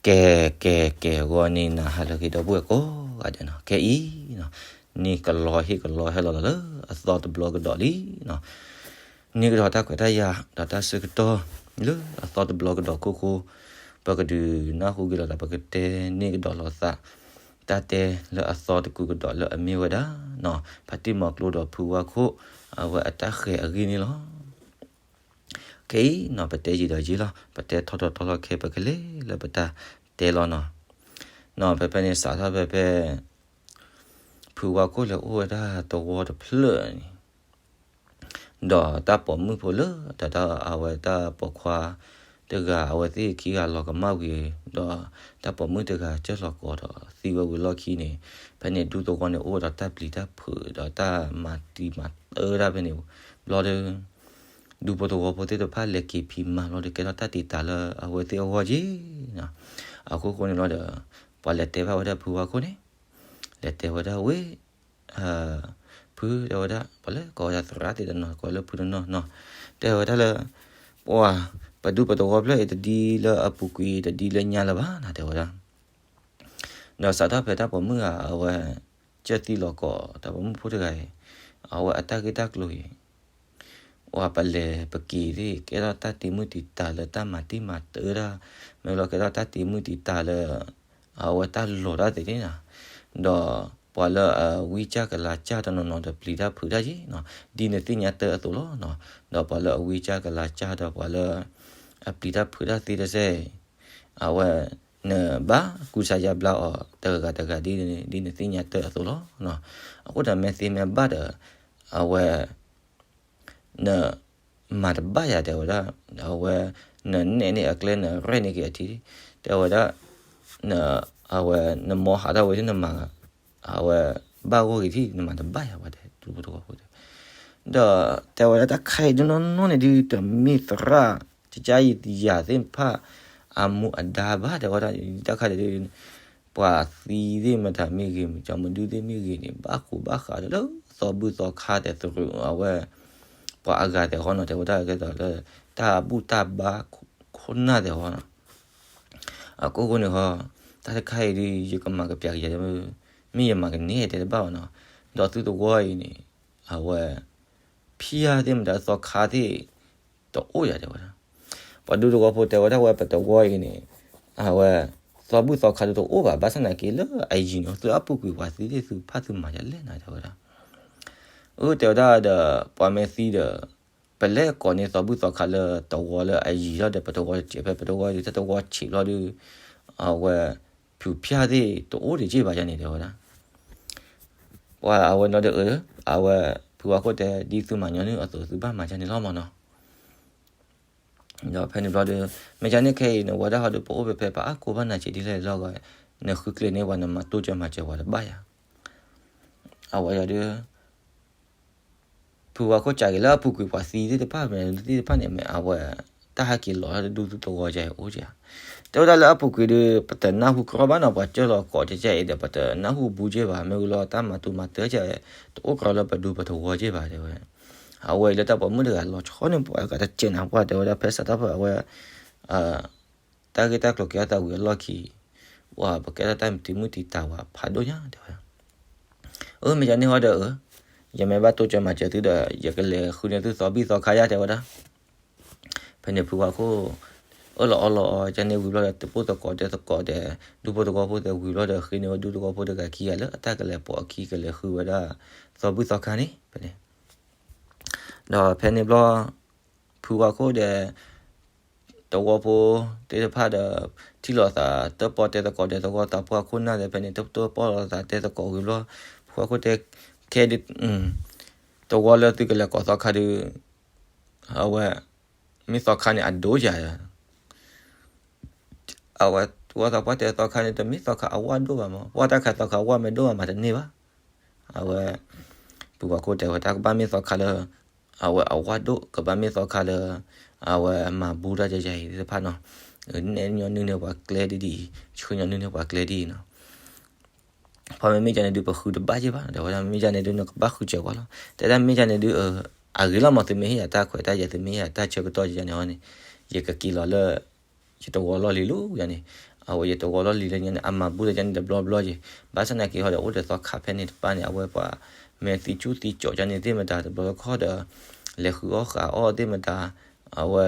ကဲ ကဲ ကဲ ဂီၤန့ၣ်နၤဟါလၢအဂ့ၤ ဒီပုၢ်ဝဲၢ်ကိးဂၤဒဲးနီၤ, ခဲအံၤနီၤ, န့ၣ်ကလီဟ့ၣ်ကလီဟဲလီၤလီၤလၢအသီတဘျီကဒီးလံနီၤ. န့ၢ်ကဒီးတၢ်ခွဲးတၢ်ယာ်ဒီးတၢ်ဆၢကတီၢ်လၢအသီတဘျီကဒီးခိၣ်ဃိ, ပကဒုးနၢ်ဟူက့ၤလိာ်သး ပကတဲန့ၢ်ကဒီးလိာ်သး တၢ်တဲလၢအသီတကူာ်ကဒီးလၢအမ့ၢ်ဝဲဒၣ်နီၤ, ဖါတံၢ်မီၤကျိဒီးဖုဝါခိၣ် အဝဲအတၢ်ဃဲၤအဂ့ၢ်န့ၣ်လီၤ. ခဲအံၤနီၤ ပတဲယံာ်ဒီးယံာ်လီၤ, ပတဲထီထီၣ်ထီထီၣ်ခဲ ပကလဲၤလၢပတၢ်တဲလီၤနီၤ. နီၤ ဖဲဖဲန့ၣ် စးထီၣ်ဖဲဖဲ ဖုဝါခိၣ်လဲၤအိၣ်ဝဲဒၣ်သဝီတဖျၢၣ်န့ၣ် ဒီးတၢ်ပိာ်မုၣ်ဖိလၢ တၢ်တၢ်အဝဲတၢ်ပိာ်ခွါတဂၤ အဝဲသ့ၣ်ခံဂၤလီၤကမၣ်ဝံၤ, ဒီးတၢ်ပိာ်မုၣ်တဂၤကၢၢ်လီၤကိးဒီးသံဝဲဝံၤလီၢ်ခံန့ၣ်, ဖဲန့ၣ်ဒူသဝီန့ၣ် အိၣ်ဒီးတၢ်ပျံၤတၢ်ဖုးဒီးတၢ်မၤတံၤမၤသၢတၢ်ဖဲန့ၣ်ဘျီဒီး ဒူဖိသဝီဖိသ့ၣ်တဖၣ်လဲၤက့ၤဖံးမၤလီၤဒီး ကဲထီၣ်တၢ်တံာ်တာ်လၢအဝဲသ့ၣ်အဂီၢ်က့ၤနီၤ. အခိၣ်ဃိန့ၣ်လီၤဒီး ပှၤလဲၤတဲဘၣ်ဝဲဒၣ်ဖုဝါခိၣ်န့ၣ်, လဲၤတဲဝဲဒၣ်ဝဲ ဖုတဲဝဲဒၣ် ပှၤလၢကိးဝဲဒၣ်သရၣ်သ့ၣ်တနီၤ ကိးလၢဖုတနီၤနီၤ, တဲဝဲဒၣ်လၢ ပှၤ ပဒူပသဝီဖျၢၣ်အံၤ တဒ်လၢအပူၤကွံာ် တဒ်လၢညါလၢၤဘၣ်နီၤ တဲဝဲဒၣ်. ဒီးစးထီၣ်ဖဲတၢ်ပိာ်မုၣ်ဂၤ အဝဲ ကၢၢ်သံလီၤကိး တၢ်ပိာ်မုၣ်ဖိတဂၤအံၤ အဝဲအတၢ်ဂ့ၢ်တၢ်ကျိၤအံၤ ပှၤပလဲၤပက့ၤသ့ၣ် ကဲထီၣ်တၢ်တံၤမုၢ်တံာ်တာ်လၢတၢ်မၤတံၤမၤသၢတၢ်, မ့ၢ်လီၤကဲထီၣ်တၢ်တံၤမုၢ်တံာ်တာ်လၢ အဝဲတၢ်လီၤတၢ်သ့ၣ်န့ၣ်နီၤ, ဒီးပှၤလၢအဝံကၢ်ကလၤကၢ်တနီၤနီၤဒီးပျံၤတၢ်ဖုးတၢ်က့ၤနီၤ, ဒ်နသ့ၣ်ညါတၢ်အသိးလီၤနီၤ, ဒီးပှၤလၢအဝံကၢ်ကလၤကၢ်ဒီးပှၤလၢ အပျံၤတၢ်ဖုးတၢ်သ့တစဲး အဝဲ နဘၣ်ကူစါယါဘျါအီၤတဂၤဂၤတဂၤဒ် ဒ်နသ့ၣ်ညါတၢ်အသိးလီၤ. အဃိဒီးမ့ၢ်သ့မ့ၢ်ဘၣ်ဒီး အဝဲ န မၤတဘၣ်ယၤတဲဝဲဒၣ်, အဝဲ နနဲၣ်န့ၢ်အကျဲ နရဲၣ်န့ၢ်က့ၤအထံ, တဲဝဲဒၣ် န အဝဲ နမီဟးထီၣ်ဝဲဒၣ်နမၤ အဝဲ ဘၣ်ဂီၢ်ဂ့ၤထံၣ် နမၤတဘၣ်ယၤဝဲတဲ ဒူဖိသဝီဖိတဲ, ဒီးတဲဝဲဒၣ်တၢ်ခါအံၤဒ်နီၢ်နီၢ်န့ၣ်ဒုး တမ့ၢ်သရၣ် ကကါယံၤယၤသ့ၣ်တဖၣ် အမူအဒါဘၣ်တဲဝဲဒၣ် တၢ်ခါဒ် ပှၤသံသ့ၣ်မတၤမ့ၢ်ဂ့ၤ မ့ၢ်ကၠီမဒုသ့ၣ်မ့ၢ်ဂ့ၤန့ၣ် ဘၣ်ဃိးဘၣ်ဃးဒီးလၢသီဘူၣ်သီခါတဲသရူးအဝဲ ပှၤအဂၤတဲဃီနီၤ တဲဝဲဒၣ်ကဲသိးလၢ တၢ်ဘူၣ်တၢ်ဘါခိၣ်နၢ်တဲဃီနီၤ. အခိၣ်ဃိန့ၣ်ဃီ တၢ်တခါအံၤဒ် ယကမၤကပျးကယဲၢ် မ့ၢ်ယမၤကန့ၢ်တဲတဘၣ်ဘၣ်နီၤ, ဒီးသုသဝီအံၤန့ၣ် အဝဲ ဖံးယါသ့ၣ်မတၤသီခါသ့ၣ် တအိၣ်ယၤတဲဝဲဒၣ်. ပှၤဒူသဝီဖိတဲဝဲဒၣ်ဝဲပတဝီအံၤန့ၣ် အဝဲ သီဘူၣ်သီခါဒုးတအိၣ်ဘၣ် ဘၣ်ဆၣ်နာ်က့လၢအယံၤန့ၣ် သုအပူၤကွံာ်ပှၤသံသ့ၣ်သုဖၣ်သုမၤယၤလဲၣ်နၤတဲဝဲဒၣ်. အၢ တဲဝဲဒၣ်ဒီး ပှၤမ့ၢ်သံဒီး ပလဲၤကိးန့ၢ်သီဘူၣ်သီခါလၢတဝီလၢအယံၤလီၤဒီး ပတဝီတစဲးဖဲပတဝီဒုး တၢ်တဝီဆံးလီၤဒုး အဝဲ ဖုးဖၠၣ်သ့ၣ်တအိၣ်တက့ၢ်ဘၣ်ယၤန့ၣ်တဲဝဲဒၣ်. ပှၤအဝဲနီၢ်ဒီးအၢ အဝဲ ဖုဝါခိၣ်တဲ ဒ်သုမၤညီနုၢ်အသိး သုဘၣ်မၤယၤန့ၣ်လီၤမနီၤ. ဒီးဖဲန့ၣ်ဘျီဒီး မ့ၢ်ကန့ၣ်ခဲအံၤ နဝဲဒၣ်ဟီဒီး ပအိၣ်ဖဲဖဲ ပအါကိးဘၣ်နၤစ့ဒ်လဲၣ်လီၤဂီၢ် နဃုကျဲၤန့ၢ်ပှၤ နမၤတိစၢၤမၤစၢၤပှၤတဘၣ်ယၤ. အဝဲယၤဒီး ဖုဝါခိၣ်စးက့ၤလၢအပူၤကွံာ်ပှၤသံသ့ၣ်တဖၣ်မ့ၢ်သ့ၣ်တဖၣ်န့ၣ် မ့ၢ်အဝဲ တၢ်ဟဲက့ၤလီၤလၢဒူသဝီယၤအိၣ်ယၤ တဲဝဲဒၣ်လၢအပူၤကွံာ်ဒီး ပတနၢ်ဟူကြီဘၣ်နီၤ ပှၤကၢၢ်လီၤကိးကဲအံၤဒီး ပတနၢ်ဟူဘူးက့ၢ်ဘၣ် မ့ၢ်ဝံၤလီၤတၢ်မၤတူၤမၤတၢ်ကဲ တအိၣ်ကြီလၢပဒူပသဝီက့ၢ်ဘၣ်တဲဝဲ. အဝဲအံၤလၢတၢ်ပိာ်မုၣ်တဂၤလီၤဆီန့ၢ်ပှၤဂၤတစဲးနၤ ပှၤတဲဝဲဒၣ်ဖဲစးထီၣ်ဖဲအဝဲ တၢ်ဂ့ၢ်တၢ်ကျိၤကဲထီၣ်သးဝံၤအလီၢ်ခံ ပှၤပကဲထီၣ်တၢ်မတံၤမုၢ်တံၤတၢ်ဝဲဖးဒိၣ်ညါတဲဝဲ. အၢ မ့ၢ်ယၤန့ၢ်ဟီဒီး ယမ့ၢ်ဘၣ်တိစၢၤမၤစၢၤသုဒီး ယကလဲၤဃုန့ၢ်သုသီဘံၣ်သီခါယါတဲဝဲဒၣ်. ဖဲန့ၣ်ဖုဝါခိၣ် အၢၣ်လီၤအီလီၤအီ ယန့ၣ်ဝံၤဘျီဒီး တပိၢ်သကိးတဲသကိးဒီး ဒူဖိသဝီဖိတဲဝံၤဘျီဒီး ဃ့န့ၢ်ဝဲဒူသဝီဖိတဂၤခံဂၤလၢအတၢ်ကလဲၤပိာ်အခံကလဲၤဃုဝဲဒၣ် သီဘံၣ်သီခါန့ၣ် ဖဲန့ၣ် ဒီးဖဲန့ၣ်ဘျီ ဖုဝါခိၣ်ဒီး သဝီဖိသ့ၣ်တဖၣ်ဒီး ထံၣ်လိာ်သးတၢၣ်ပီၣ်တဲသကိးဒီး သဝီသးပှၢ်ခိၣ်နၢ်ဒီး ဖဲန့ၣ် တၢၣ်ပီၣ်လိာ်သးတဲသကိးဝံၤဘျီ ဖုဝါခိၣ်တဲ ခဲဒုး သဝီလၢသုကလဲၤကိးသီခါဒုး အဝဲ မ့ၢ်သီခါန့ၣ်အဒိၣ်ယၤ အဝဲ သဝီသးပှၢ်တဲသီခါန့ၣ် တမ့ၢ်သီခါအဝၣ်ဒိၣ်ဘၣ်မး ပှၢ်တၢ်ခါသီခါအဝၣ်မ့ၢ်ဒိၣ်ဘၣ်မးတန့ၢ်ဘၣ်. အဝဲ ဖုဝါခိၣ်တဲဝဲ တၢ်ကဘၣ်မ့ၢ်သီခါလၢ အဝဲအဝၣ်ဒိၣ် ကဘၣ်မ့ၢ်သီခါလၢ အဝဲမၤဘူးတၢ်ယဲယဲအံၤသ့ၣ်တဖၣ်နီၤ နဲၣ်ညီနုၢ်န့ၢ်ပှၤကျဲဒ်အံၤ ဆှၢညီနုၢ်န့ၢ်ပှၤကျဲဒ်အံၤနီၤ ဖဲမ့မ့ၢ်ကန့ၣ်ဒုး ပဃုတဘၣ်က့ၢ်ဘၣ် တဲဝဲဒၣ် မ့မ့ၢ်ကန့ၣ်ဒုး နကဘၣ်ဃုစၢၤကွၢ်လီၤ တဲဒၣ်မ့မ့ၢ်ကန့ၣ်ဒုး အဂ့ၤလီၤမး သုမ့ၢ်ဟ့ၣ်ယၤတၢ်ခွဲးတၢ်ယာ် သုမ့ၢ်ဟ့ၣ်ယၤတၢ်ဆၢကတီၢ်ယၤန့ၣ်ဟီန့ၣ် ယကက့ၤလီၤလၢ ယသဝီလီၢ်လံၤလီၤယၤန့ၣ် အဝဲယတဝီလီၢ်လံၤလၢညါန့ၣ် အမၤဘူၣ်လၢညါန့ၣ်တဘျီဘျီယဲၢ်, ဘၣ်ဆၣ်သနာ်က့ဟီဒီး အိၣ်ဒီးသီခါဖဲန့ၣ်တပၢ်န့ၣ် အဝဲပှၤမ့ၢ်သံဆူၣ်သံကၠီၤယါန့ၣ်သ့ၣ်မတၤ တဘျီတခီၣ်ဒီး လဲၤဃုအီၣ်ဃုအီၣ်သ့ၣ်မတၤ အဝဲ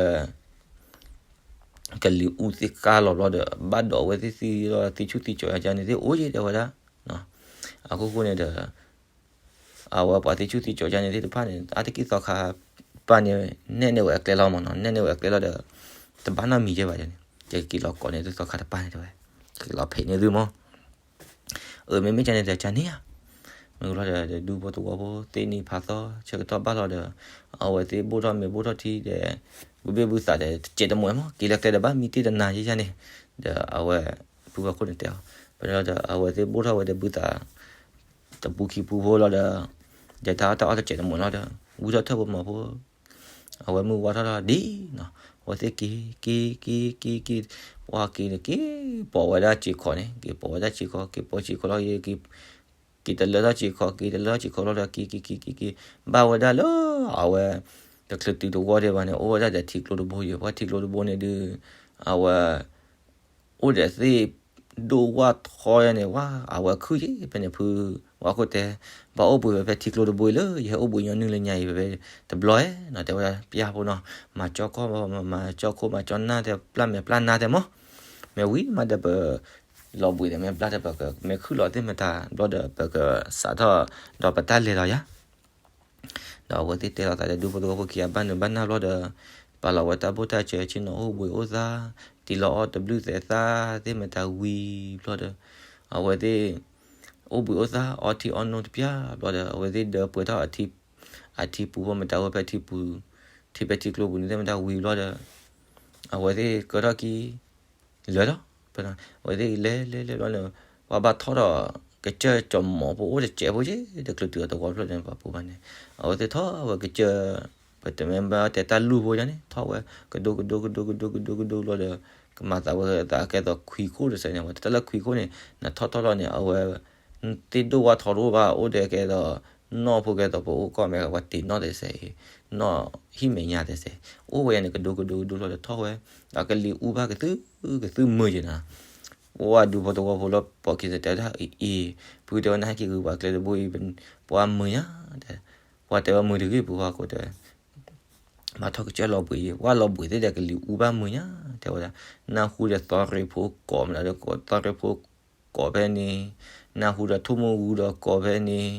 ကလံၤအူသ့ၣ်ကါလီၤဘျီဒီး ဘၣ်ဒိးအဝဲသ့ၣ်သံလီၤ သံဆူၣ်သံကၠီၤယါန့ၣ်သ့ၣ်အိၣ်ယဲၢ်တဲဝဲဒၣ်. အခိၣ်ဃိန့ၣ်ဒီး အဝဲပှၤသံဆူၣ်သံကၠီၤယါန့ၣ်သ့ၣ်တဖၣ်န့ၣ် အါတက့ၢ်သီခါပၢ်န့ၣ် နဲၣ်န့ၢ်ဝဲအကျဲလီၤမးနီၤ, နဲၣ်န့ၢ်ဝဲအကျဲလီၤဒီး တဘၣ်နီတမံၤယဲၢ်ဘၣ်န့ၣ် ယက့ၤလီၤကိးန့ၢ်သုသီခါတပၢ်န့ၣ်တဲဝဲ, က့ၤလီၤဖံးန့ၢ်သုမး အၢ မ့မ့ၢ်ကန့ၣ်ဒီးကန့ၣ်ဧါ, မ့ၢ်လီၤဒီး ဒူဖိသဝီဖိသ့ၣ်နံၤဖးသီ ဆၢကတီၢ်ဘၣ်လီၤဒီး အဝဲသ့ၣ်ဘိၣ်ထီၣ်မ့ၤဘိၣ်ထီၣ်ထံဒီး ဘုဘ့ၣ်ဘုသးဒီး တစဲးတမှဲၤမး က့ၤလၢကျဲဒီးဘၣ်မံတ့ၢ်တနၤယဲၢ်ယဲၢ်န့ၣ်, ဒီးအဝဲ ဖုဝဲခိၣ်န့ၣ်တဲအီၤ, ပဒီးအဝဲသ့ၣ်ဘိၣ်ထီၣ်ဝဲဒီးဘုသး တပူၤခံပူၤဖိလီၤဒီး ယတၢ်အီၣ်တၢ်အီတစဲးတမှဲၤလီၤဒီး ဝံထီၣ်ထၢၣ်ဖိမီၤဖိ အဝဲမုၢ်ဝါထီၣ်ထီၣ်ဒ်နီၤ, အဝဲသ့ၣ်က့ၤ က့ၤ က့ၤ က့ၤ က့ၤ ဝဲက့ၤန့ၣ်က့ၤပိာ်ဝဲဒၣ်စ့ခိးန့ၣ် က့ၤပိာ်ဝဲဒၣ်စ့ခိး က့ၤပိာ်စ့ခိးလီၤ က့ၤတလၢထီၣ်စ့ခိး က့ၤတလၢထီၣ်စ့ခိးလီၤဒီး က့ၤ က့ၤ က့ၤ က့ၤ က့ၤ ဘၣ်ဝဲဒၣ်လၢ အဝဲ တချုးတုၤတဝီဒံးဘၣ်န့ၣ် အိၣ်ဝဲဒၣ်ဒီးထံကျိတဘိယဲၢ် ပှၤထံကျိတဘိန့ၣ်ဒုး အဝဲ အိၣ်ဒီးသ့ၣ်ဒိၣ်ဝၣ်ထီယဲၢ်န့ၣ် ဝဲ အဝဲခုၣ်ယဲၢ်ဖဲန့ၣ် ဖုဝဲခိၣ်တဲ, ဘၣ်အိၣ်ဘှံးဝဲဖဲထံကျိတဘိအံၤလၢ ယဟဲအိၣ်ဘှံးညီနုၢ်လၢညါအံၤဖဲတဘျီဧဲနီၤ တဲဝဲဒၣ်ပျၢ်ဖိနီၤ, မၤကၠီခီၣ် မၤကၠီခိၣ် မၤကၠီနၢ်တဲ ပျၢ်မဲာ်ပျၢ်နါတဲမး, မ့ၢ်ဝံၤမးဒီးပ လီၤဘှံးဒီးမ့ၢ်ဘျါဒီး ပကမ့ၢ်ခုၣ်လီၤသ့ၣ်မတၤဘျီဒီး ပကစးထီၣ်ဒီးပတၢ်လဲၤလီၤယၤ ဒီးအဝဲသ့ၣ်တဲလိာ်သးဒီးဒူဖိသဝီဖိခံဂၤဘၣ်နုာ်ဘၣ်နၢ်ဘျီဒီး ပာ်လီၤဝဲတၢ်ဘိၣ်တၢ်စၢဆ့ၣ်နီၤအိၣ်ဘှံးအိၣ်သါ, တံၤလီၤအီၣ်တဘျုးသဲးသါသ့ၣ်မတၤဝံၤဘျီဒီး အဝဲသ့ၣ် အိၣ်ဘှံးအိၣ်သါ အီထံအီနိတပျၢ်ဘျီဒီး အဝဲသ့ၣ်ဒၢပှဲၤထီၣ်အထံပူၤဖိမတၤဝဲဖဲထံပူၤ, ထံဖဲထံကျိပူၤန့ၣ်သ့ၣ်မတၤဝံၤဘျီဒီး အဝဲသ့ၣ်ကၢထီၣ်က့ၤ လၢာ်လီၤ. အဝဲသ့ၣ်လဲၤလဲၤလဲၤဘျီန့ၣ် ပှၤဘၣ်ထီၣ်ဒီး ကစၢၢ်ကၠီၤမီၤဖိအိၣ်တစဲးဖိယဲၢ် တချုးတုၤအသဝီဖျၢၣ်န့ၣ် ပှၤပူၤဘၣ်န့ၣ် အဝဲသ့ၣ်ထီၣ်ဝဲကစၢၢ် ပတမ့ၢ်ဘၣ်တဲတၢ်လူၢ်ဖိယါန့ၣ် ထီၣ်ဝဲ ကဒိကဒိကဒိကဒိကဒိကဒိဘျီဒီး ကမၤသးဝဲသးကဲသိးခွံခိၣ်တစဲးန့ၣ် ဝဲတၢ်လၢခွံခိၣ်န့ၣ် နထီၣ်ထီၣ်လီၤန့ၣ် အဝဲ သ့ၣ်ဒိၣ်ဝၣ်ထီတအိၣ်ဘၣ် အိၣ်ဒီးကဲသိး နီၢ်ဖိကဲသိးပအိၣ်ကီၢ်မဲ ပှၤတ့ၤနီၣ်တစဲးအံၤ နီၢ်ဟံၣ်မဲာ်ညါတစဲး အိၣ်ဝဲယါန့ၣ် ကဒိကဒိကဒိလီၤဒီးထီၣ်ဝဲ ဒီးကလံၤအူဘၣ်ကသု ကသုမုာ်ယါနီၤ ပှၤဒူဖိသဝီဖိလၢပိာ်ခံစတဲဝဲဒၣ်အံၤ ဖုတဲဝဲနဟဲက့ၤဂုာ်ပှၤကျဲတဘိအံၤ ပှၤမုာ်ညါ တဲ ပှၤတဲဝဲမုာ်တဂ့ၤ ဖုဝဲခိၣ်တဲ မၤထီၣ်ကစၢၢ်လီၤဘှံး ပှၤလီၤဘှံးသ့ၣ်ဒီးကလံၤအူဘၣ်မုာ်ညါ တဲဝဲဒၣ် နၢ်ဟူဒီးသီရ့ဖိကိးမနုၤဒီး သီရ့ဖိကိးဖဲန့ၣ် နၢ်ဟူဒီးထိၣ်မိၢ်ဂူဒီးကိးဖဲန့ၣ်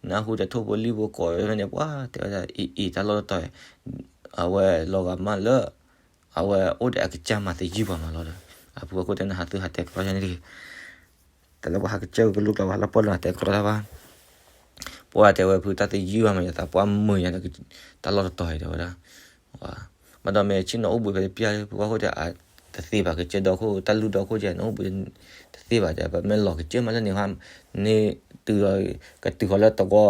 နၢ်ဟူဒီးထိၣ်ဖိလံၣ်ဖိကိးဖဲန့ၣ် ပှၤတဲဝဲဒၣ်အံၤအံၤတၢ်လီၢ်တတီၤ အဝဲလီၤဂာ်မးလၢ အဝဲအိၣ်ဒီးအကစၢ်မၤသယုၢ်ပှၤမးလီၤဒီး အဖုဝဲခိၣ်တဲနဟးသုဟးတဲကျီယါန့ၣ်တဂ့ၤ တၢ်လၢပှၤဟးကစၢၢ်ကလိကျါ ပှၤလၢပီၢ်လၢတဲကျီတၢ်ဘၣ် ပှၤတဲဝဲဖုတၢ်သယုၢ်ဘၣ်မးယသး ပှၤမုာ်ညါဒီး တၢ်လီၢ်တတီၤအံၤတဲဝဲဒၣ် ဘၣ်ဒီးမ့ၢ်ဆ့ၣ်နီၤအိၣ်ဘှံးဖဲတပျၢ် ဖုဝဲခိၣ်တဲ တသ့ဘၣ် ကစၢၢ်ဒီခိၣ် တၢ်လူၢ်ဒီခိၣ်ကဲ နအိၣ်ဘှံးတသ့ဘၣ်ဒီး ပမ့ၢ်လီၤကစၢၢ်မးလၢန့ၣ် န့ၣ်တုၤလီၤ ကတုၤဃီၤလၢသဝီ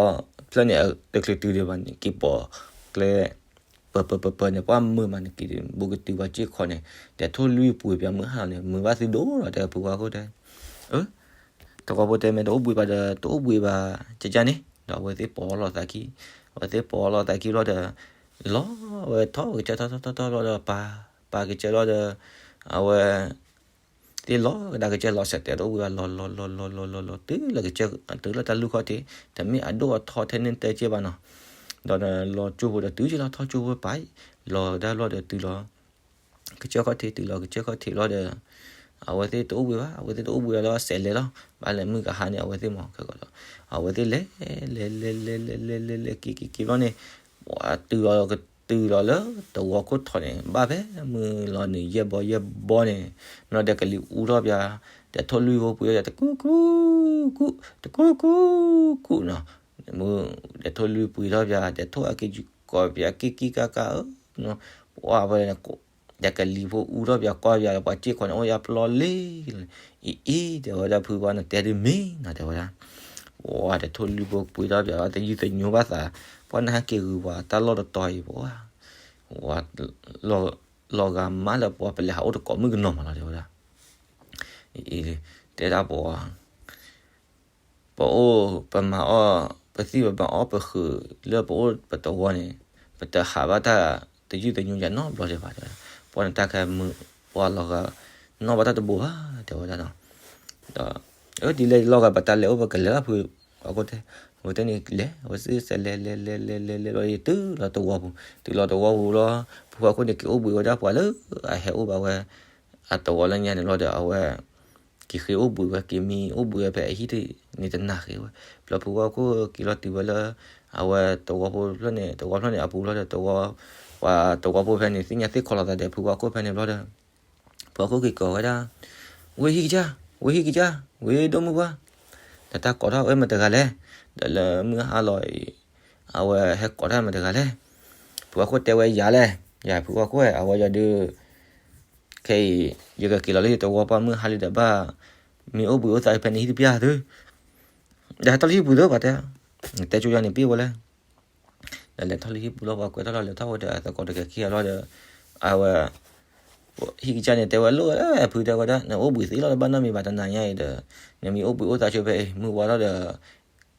ဖျၢၣ်န့ၣ် တချုးတုၤဒံးဘၣ်န့ၣ် က့ၤပိာ်ကျဲ ပၢပၢပၢပၢန့ၣ် ပှၤမုာ်မးန့ၣ်က့ၤ ဘူးကတုၤပှၤစ့ၢ်ကီးန့ၣ် ဒီးထိၣ်လွံၢ်ပှ့ၤပၠးမုၢ်ဟါလီၤန့ၣ် မုာ်ဘၣ်သုဒိၣ်လီၤ တဲဖုဝဲခိၣ်တဲ အၢ သဝီဖိတဲမ့ၢ်တအိၣ်ဘှံးဘၣ်ဒီး တအိၣ်ဘှံးဘၣ် ကကန့ၣ် ဒီးအဝဲသ့ၣ်ပိာ်လီၤသးခံ အဝဲသ့ၣ်ပိာ်လီၤသးခံဘျီဒီး လီၤဝဲထီၣ်ဝဲကစၢၢ်ထီၣ်ထီၣ်ထီၣ်ထီၣ်ဘျီဒီး ပာ် ပာ်ကစၢၢ်လီၤဒီး အဝဲ သ့ၣ်လီၤကဒါကစၢၢ်လီၤစဲးတဲာ်တအိၣ်ဘှံးဘၣ် လီၤလီၤလီၤလီၤလီၤလီၤလီၤ တုၤလၢကစၢၢ် တုၤလၢတၢ်လူၢ်ခီၣ်ထံး တမ့ၢ်အဒိၣ်အထီထဲန့ၣ်တဲက့ဘၣ်နီၤ ဒီးလီၤကၠိဖိဒီးတုၤက့လီၤထီၣ်ကၠိဖိပာ် လီၤကဒါဘျီဒီးတုၤလီၤ ကစၢၢ်ခီၣ်ထံး တုၤလီၤကစၢၢ်ခီၣ်ထံးဘျီဒီး အဝဲသ့ၣ်တအိၣ်ဘှံးဘၣ် အဝဲသ့ၣ်တအိၣ်ဘှံးဘၣ်လီၤစဲးလဲၤလီၤ ဘၣ်လဲၤမုၢ်ကဟါန့ၣ် အဝဲသ့ၣ်မၤခဲကီးဒီး အဝဲသ့ၣ်လဲၤ လဲၤလဲၤလဲၤလဲၤလဲၤလဲၤလဲၤက့ၤက့ၤက့ၤဘျီန့ၣ် တုၤလီၤကတုၤလီၤလၢသဝီခိၣ်ထီးန့ၣ် ဘၣ်ဖဲမုၢ်လီၤနုာ်ယဲၢ်ဘီယဲၢ်ဘီန့ၣ် နီၢ်ဒီးကလံၤအူထီၣ်ပၠး ဒီးထိၣ်လွံၢ်ဖိပှ့ၤဒီး တကူကူကူ တကူကူကူနီၤ ဒီးထိၣ်လွံၢ်ပှ့ၤထီၣ်ပၠး ဒီးထိၣ်အက့ၤကိးပၠးက့ၤက့ၤကါကါဧၢ ပှၤဖဲန့ၣ် ဒီးကလံၤဖိအူထီၣ်ပၠးကွၢ်ပၠးဒီး ပှၤစ့ၢ်ကီးန့ၣ်အိၣ်ယါပျီလံ အံၤအံၤ တဲဝဲဒၣ်ဖုဘၣ်နတဲဒုးမ့ၢ်နီၤ တဲဝဲဒၣ် ပှၤဒီးထိၣ်လွံၢ်ဖိပှ့ၤထီၣ်ပၠး သယုၢ်သညိဘၣ်သး ပှၤနဟဲက့ၤဂုာ်ပှၤတၢ်လီၢ်တတီၤအံၤ ပှၤ ပှၤ လီၤဂာ်မးလၢပှၤပလဲၤဟးအိၣ်တကိးမုၣ်ကနီၤမးလီၤ တဲဝဲဒၣ် အံၤ တဲဒၣ်ပှၤ ပအိၣ် ပမၤအီၣ် ပသံၣ်ပမၤအီၣ်ပဃုာ်လၢပအိၣ်ပတဝီန့ၣ် ပတဟးဘၣ်တၢ်သယုၢ်သညိယၤနီတဘျီဒံးဘၣ် တဲဝဲဒၣ် ပှၤန့ၣ်တၢ်ခဲမုာ် ပှၤလီၤဂာ်နီၣ်ဘၣ်တၢ်တဘိဘၣ် တဲဝဲဒၣ်နီၤ. ဒီး အၢ ဒ်လဲၣ်လီၤဂၤ ပတၢ်လဲၤအိၣ် ပကလဲၤလီၤ ဖု ပှၤခိၣ်တဲ, အဝဲတဲန့ၣ်လဲၤ, အဝဲစံးစဲးလဲၤလဲၤလဲၤလဲၤလဲၤလဲၤလီၤ ယတုၤလီၤတဝီပူၤ, တုၤလီၤတဝီပူၤလီၤ, ဖုပှၤခိၣ်န့ၣ် က့ၤအိၣ်ဘှံးဝဲဒၣ်ပှၤလၢအဟဲအိၣ်ဘၣ်ဝဲ အတဝီလၢညါန့ၣ်လီၤဒီး အဝဲ က့ၤဃ့အိၣ်ဘှံးဝဲ က့ၤမံအိၣ်ဘှံးဝဲဖဲအဟံၣ်တန့ၣ်တနၤဃ့ဝဲ, ဘျီဖုပှၤခိၣ်က့ၤလီၤတုၤဝဲလၢ အဝဲတဝီဖိဖျၢၣ်န့ၣ် တဝီဖျၢၣ်န့ၣ်အပူၤလီၤဒီး တဝီ ပှၤတဝီဖိဖဲန့ၣ် သ့ၣ်ညါသ့ၣ်ခီလီၤသးဒီး ဖုပှၤခိၣ်ဖဲန့ၣ်ဘျီဒီး ပှၤခိၣ်က့ၤကိးဝဲဒၣ်, ဝ့ၢ်ဟံၣ်ကစၢ်, ဝ့ၢ်ဟံၣ်ကစၢ်, ဝ့ၢ်ဒိၣ်မုၢ်ပှၢ်, ဒီးတၢ်ကိးထီၣ်ဝဲမတဂၤလဲၣ်, ဒီးလၢမုၢ်ဟါလီၤအံၤ အဝဲဟဲကိးတၢ်မတဂၤလဲၣ်, ဖုပှၤခိၣ်တဲဝဲယၤလဲၣ်, ယၤဖုပှၤခိၣ်ဝဲ အဝဲယၤဒုး ခဲအံၤ ယကက့ၤလီၤလၢယတဝီပှၢ် မုၢ်ဟါလံဒီးဘၣ် မံအိၣ်ဘှံးအိၣ်သးဖဲန့ၣ်ဟံၣ်တပျၢ်သု, ဒီးဟဲထီၣ်လၢဟံၣ်ပူၤသု ပှၤတဲ, နတဲကၠိယၤန့ၣ်ပ့ၢ်ဝဲလဲၣ် ဒီးလဲၤထီၣ်လၢဟံၣ်ပူၤလီၤ ပှၤကွဲးထီၣ်လီၤ လဲၤထီၣ်ဝဲဒီးအသကိးတဂၤခံဂၤလီၤဒီး အဝဲ ဟံၣ်ကစၢ်န့ၣ် တဲဝဲလိၣ်ဝဲဖု တဲဝဲဒၣ် နအိၣ်ဘှံးသ့လီၤ တဘၣ်နီတမံၤဘၣ် တနၤညါအံၤဒီး နမံအိၣ်ဘှံးအိၣ်သးဆိဖဲအံၤ မုၢ်ဝါထီၣ်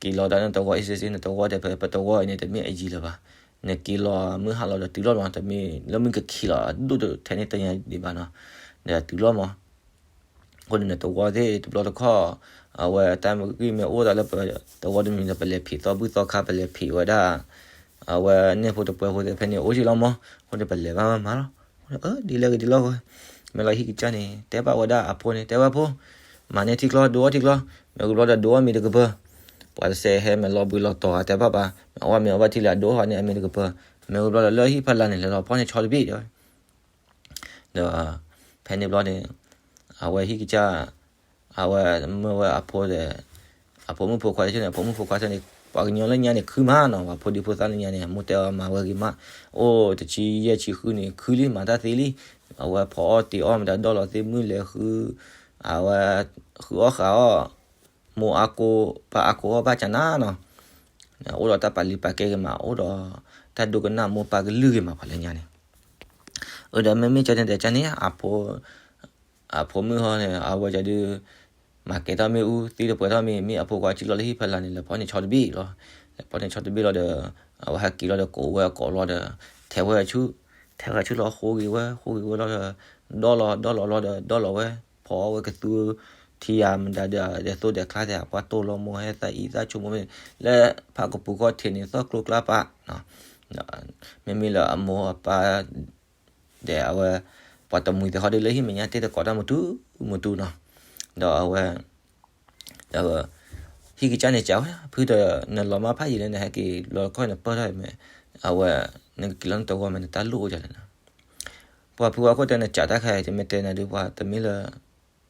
ဒီး က့ၤလီၤဒီးနတဝီအ့ၣ်စ့စ့ နတဝီဒီး ပတဝီအံၤန့ၣ် တမ့ၢ်အယံၤလၢၤဘၣ်, နက့ၤလီၤမုၢ်ဟါလီၤဒီးတုၤလီၤမး တမ့ၢ်လၢမုၢ်ကခံးလီၤ အဒိၣ်ထဲန့ၣ်တညါဒံးဘၣ်နီၤ, ဒီးတုၤလီၤမး အဃိန့ၣ် နတဝီသ့ၣ်တဘျီတခီၣ် အဝဲတၢ်မ့ၢ်ဂံၢ်မ့ၢ်အိၣ်သးလၢပ တဝီတမံၤဒီး ပလဲၤဖံးသီဘူၣ်သီခါ ပလဲၤဖံးဝဲဒၣ် အဝဲန့ၣ်ဖိတပှဲၤဖိသ့ၣ်ဖဲန့ၣ် အိၣ်က့ၤလီၤမး, အဃိန့ၣ် ပလဲၤဘၣ်မးမးလီၤ, အၢ ဒ်လဲၣ်ဂ့ၤဒ်လဲၣ်ဂ့ၤ, မ့ၢ်လီၤဟံၣ်ကစၢ်န့ၣ် တဲဘၣ်ဝဲဒၣ်အဖိန့ၣ် တဲဝဲဖိ, မၤန့ၢ်ထံကျီ ဒိအီၣ်ထံကျီ, မ့ၢ်ဂ့ၤဘျီဒီးဒိအီၣ်မ့ၤတကပၢၤ, ပှၤတစဲးဟဲမ့ၢ်လီၤဘှံးလီၤတီၤ တဲဘၣ်ဘၣ်, မ့ၢ်အီၣ်မ့ၤအီဘၣ်ထံလၢအဒိအီၣ်န့ၣ် အမ့ၤတကပၢၤ, မ့ၢ်ဂ့ၤဘျီဒီးလၢဟံၣ်ဖီလာ်န့ၣ် လဲၤလီၤဖီၣ်န့ၢ်ဆီတဘ့ၣ်တဲဝဲ ဒီး ဖဲန့ၣ်ဘျီန့ၣ် အဝဲဟံၣ်ကစၢ် အဝဲမၢဝဲအဖိဒီး အဖိမုၣ်ဖိခွါတဆၢန့ၣ် အဖိမုၣ်ဖိခွါတဆၢန့ၣ် ပှၤကညီလၢညါန့ၣ် ခုမးနီၤ, ပှၤဖိဒံဖိသၣ်လၢညါန့ၣ် မိၢ်တဲအီၤမၤဝဲဂ့ၤမး, အိၣ်တဆံယဲၢ်ဆံဃုန့ၣ် ခုလံ မၤတၢ်သ့လံ, အဝဲဖီအီၣ်တ့ၤအီၣ်မတၤ ဒီၣ်လီၤသ့ၣ်မုၢ်လဲၤဃု အဝဲ ဃုအီၣ်ဃုအီၣ် မိၢ်အါကိ ပၢ်အါကိအီၣ်ဘၣ်ကနၤနီၤ, အိၣ်ဒီးတၢ်ပာ်လုၢ်ပာ်ကဲဂ့ၤမး အိၣ်ဒီးတၢ်ဒိကနၣ်မိၢ်ပၢ်ကလုၢ်ဂ့ၤမး ပှၤလၢညါန့ၣ်, အၢ ဒီးမ့မ့ၢ်ကန့ၣ်ဒီးကန့ၣ် အဖိ အဖိမုၣ်ဟီန့ၣ် အဝဲကဒုး မၤကဲထီၣ်မ့ၣ်အူ သံတပှဲၤထီၣ်မ့ၢ် မ့ၢ်အဖိခွါကံၣ်လီၤလၢဟံၣ်ဖီလာ်န့ၣ် လဲၤဖီၣ်န့ၢ်ဆီတဘ့ၣ်လီၤ, လဲၤဖီၣ်န့ၢ်ဆီတဘ့ၣ်လီၤဒီး အဝဲဟဲက့ၤလီၤဒီးကိးဝဲအကိးလီၤဒီး ထဲးဝဲဆူ ထဲးဝဲဆူလီၤဃိဂ့ၤဝဲ ဃိဂ့ၤဝဲလီၤဒီး ဒီၣ်လီၤ ဒီၣ်လီၤလီၤဒီး ဒီၣ်လီၤဝဲ ဖီအီၣ်ဝဲကသူ ထံယၤမတၤဒီး ဒဲးသိဒဲးချါသ့ၣ် ပှၤတိၢ်လီၤမိၢ်ဟဲသးအံၤသးဆိကမိၣ်မ့ၢ် လၢဖးကပူၤဃီထံးန့ၣ် သီၣ်ကျိကျါပာ် မ့မ့ၢ်လၢအမိၢ်အပၢ် ဒီးအဝဲ ပှၤတမှံၤသ့ၣ်ဟီဒီးလၢဟံၣ်မဲာ်ညါတဲတကိးတၢ်မတူမတူနီၤ, ဒီးအဝဲ ဟံၣ်ကစၢ်န့ၣ်စံးဝဲဒၣ် ဖုဒီးနလီၤမၢ်ဖးယံာ်လၢနဟဲက့ၤလီၤခီၣ်နပၢၢ်ထီၣ်အံၤမ့ၢ် အဝဲ နကက့ၤလီၤနတဝီမ့ၢ်နတၢ်လိၣ်အိၣ်ယၤလဲၣ်နီၤ, ပှၤဖုဝါခိၣ်တဲနစံးတၢ်ခဲအံၤ တမ့ၢ်တဲနၤဒုးပှၤတမ့ၢ်လၢ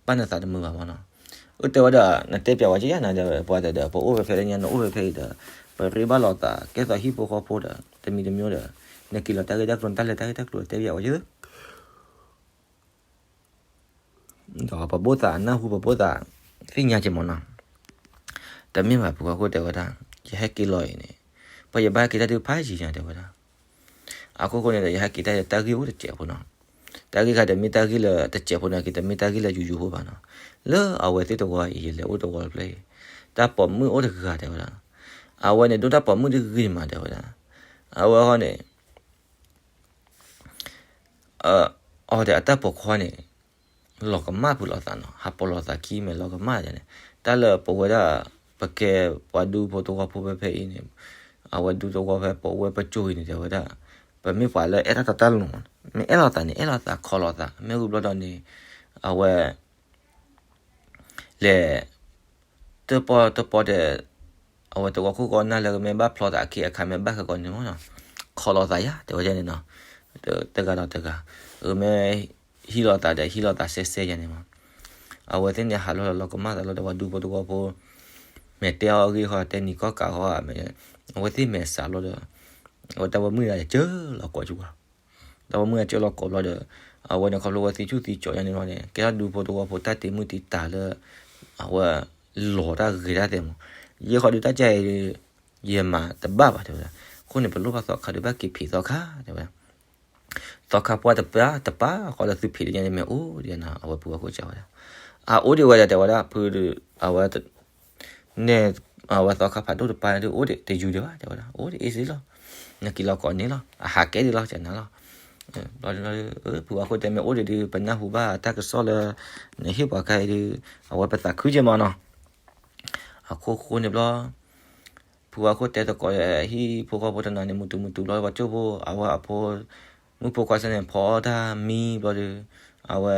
ဘၣ်နသးတမုာ်ဘၣ်မးနီၤ, အၢ တဲဝဲဒၣ် နတဲပျးဝဲကယၤနၤဒီး ပှၤတဲဒီး ပအိၣ်ဖဲဖဲလၢညါ နအိၣ်ဖဲဖဲအံၤဒီး ပရ့ဘၣ်လိာ်သး ကဲသိးဟံၣ်ဖိဃီဖိဒီး တမံၤတမံၤဒီး နက့ၤလီၤတၢ်ဂ့ၢ်တၢ်ကျိၤ နတၢ်လဲၤတၢ်ဂ့ၢ်တၢ်ကျိၤ တဲပျးဝဲက ဒီးပဘိၣ်သးနၢ်ဟူ ပဘိၣ်သးသ့ၣ်ညါက့ၤမးနီၤ, တမ့ၢ်ဘၣ် ဖုဝါခိၣ်တဲဝဲဒၣ် ယဟဲက့ၤလီၤအံၤန့ၣ် ပှၤယဘၣ်က့ၤတၢ်ဒုးဖးယံာ်ညါတဲဝဲဒၣ်, အခိၣ်ဃိန့ၣ်ဒီး ယဟဲက့ၤတၢ်ယတၢ်ဂ့ၢ်အိၣ်တစဲးဖိနီၤ, တၢ်ဂ့ၢ်ခါတမ့ၢ်တၢ်ဂ့ၢ်လၢတစဲးဖိန့ၣ်က့ၤ တမ့ၢ်တၢ်ဂ့ၢ်လၢယူၤယူၤဖိဘၣ်နီၤ, လၢအဝဲသ့ၣ်တဝီအံၤ ယလဲၤအိၣ်တဝီတဖျၢၣ်အံၤ တၢ်ပိာ်မုၣ်အိၣ်တဂၤတဲဝဲဒၣ်, အဝဲန့ၣ်ဒိၣ်တၢ်ပိာ်မုၣ်တဂ့ၤမးတဲဝဲဒၣ်, အဝဲဃီန့ၣ် အီၤဒီးအတၢ်ပိာ်ခွါန့ၣ် လီၤကမၣ်ဖုးလိာ်သးနီၤ, ဟးပိာ်လိာ်သးခံမ့ၢ်လီၤကမၣ်န့ၣ်, တၢ်လၢပဝဲဒၣ် ပကဲပှၤဒူဖိသဝီဖိဖဲဖဲအံၤန့ၣ်, အဝဲဒူသဝီဖဲပဝဲပစိၤအံၤန့ၣ်တဲဝဲဒၣ်, ပမ့ၢ်ပှၤလၢအဲၣ်တၢ်တီတၢ်လိၤမး, မ့ၢ်အဲၣ်လိာ်သးန့ၣ် အဲၣ်လိာ်သးခီလိာ်သး မ့ၢ်ဂ့ၤဘျီဒီးန့ၣ်, အဝဲ လဲၤ တပီတပီဒီး အဝဲတဝီခိၣ်ကီနၢ်လၢကမ့ၢ်ဘၣ်ဖျီသးအခ့အခါမ့ၢ်ဘၣ်ခဲကိာ်န့ၣ်မးနီၤ, ခီလိာ်သးယၤ တဲဝဲဒၣ်န့ၣ်နီၤ, တဂၤဒီးတဂၤ, အမ့ၢ်ဟံးလိာ်သးဒီးဟံးလိာ်သးစဲစဲယၤန့ၣ်မး, အဝဲသ့ၣ်န့ၣ်ဟးလီၤလီၤကမၣ်သးလီၤဒီးပှၤဒူဖိသဝီဖိ, မ့ၢ်တဲအီၤအဂ့ၢ်ဃီတဲနံၤကီၢ်ကးဃီ, အဝဲသ့ၣ်မဲာ်စးလီၤဒီး, အဝဲတၢ်ပိာ်မုၣ်ဒၣ်ကၢလီၤကိးကၠူၤ တၢ်ပိာ်မုၣ်အကၢလီၤကိးဘျီဒီး, အဝဲန့ၣ်ခီဖျိဝဲသံဆူၣ်သံကၠီယါန့ၣ်လီၤန့ၣ် ကဲထီၣ်ဒူဖိသဝီဖိတၢ်တ့မုၢ်တံာ်တာ်လၢ အဝဲ လီၤတၢ်ဂ့ၤတၢ်သဲးမး, ယဲၢ်ဃီဒုးတၢ်ကဲအံၤ ယမၤတဘၣ်ဘၣ်တဲဝဲဒၣ်, အဃိန့ၣ် ပလိၣ်ဘၣ်သီခါဒုးဘၣ်က့ၤဖံးသီခါတဲဝဲဒၣ်, သီခါပှၢ်တပၢ်တပၢ်ဃီလၢသုဖံးလၢညါန့ၣ်မ့ၢ်အိၣ်ဒံးနၤ အဝဲဖုဝါခိၣ်စံးဝဲဒၣ်, အအိၣ်ဒံးဝဲဒၣ်တဲဝဲဒၣ် ဖုဒုး အဝဲ န့ၣ် အဝဲသီခါဖးဒိၣ်တပၢ်န့ၣ်ဒုးအိၣ်ဒံးတယူၤဒံးဘၣ်တဲဝဲဒၣ် အိၣ်ဒံးအ့ၣ်စ့လီၤ, နက့ၤလီၤကိးန့ၣ်လီၤ အဟးကဲဒံးလီၤကနၤလီၤ, ဘျီဒုး ဖုဝါခိၣ်တဲမ့ၢ်အိၣ်ဒံးဒုး ပနၢ်ဟူဘၣ်တၢ်ကစီၣ်လၢ နဟ့ၣ်ပှၤခါအံၤဒုး အဝဲပသးခုက့မးနီၤ. အခိၣ်ဃိန့ၣ်ဘျီ ဖုဝါခိၣ်တဲသကိး ဟံၣ်ဖိဃီဖိတနီၤန့ၣ် မုၢ်တူမုၢ်တူဘျီ ပှၤကၠိဖိ အဝဲအဖိ မုၣ်ဖိခွါစၢ်န့ၣ် ဖီအီၣ်တၢ်မံဘျီဒုး အဝဲ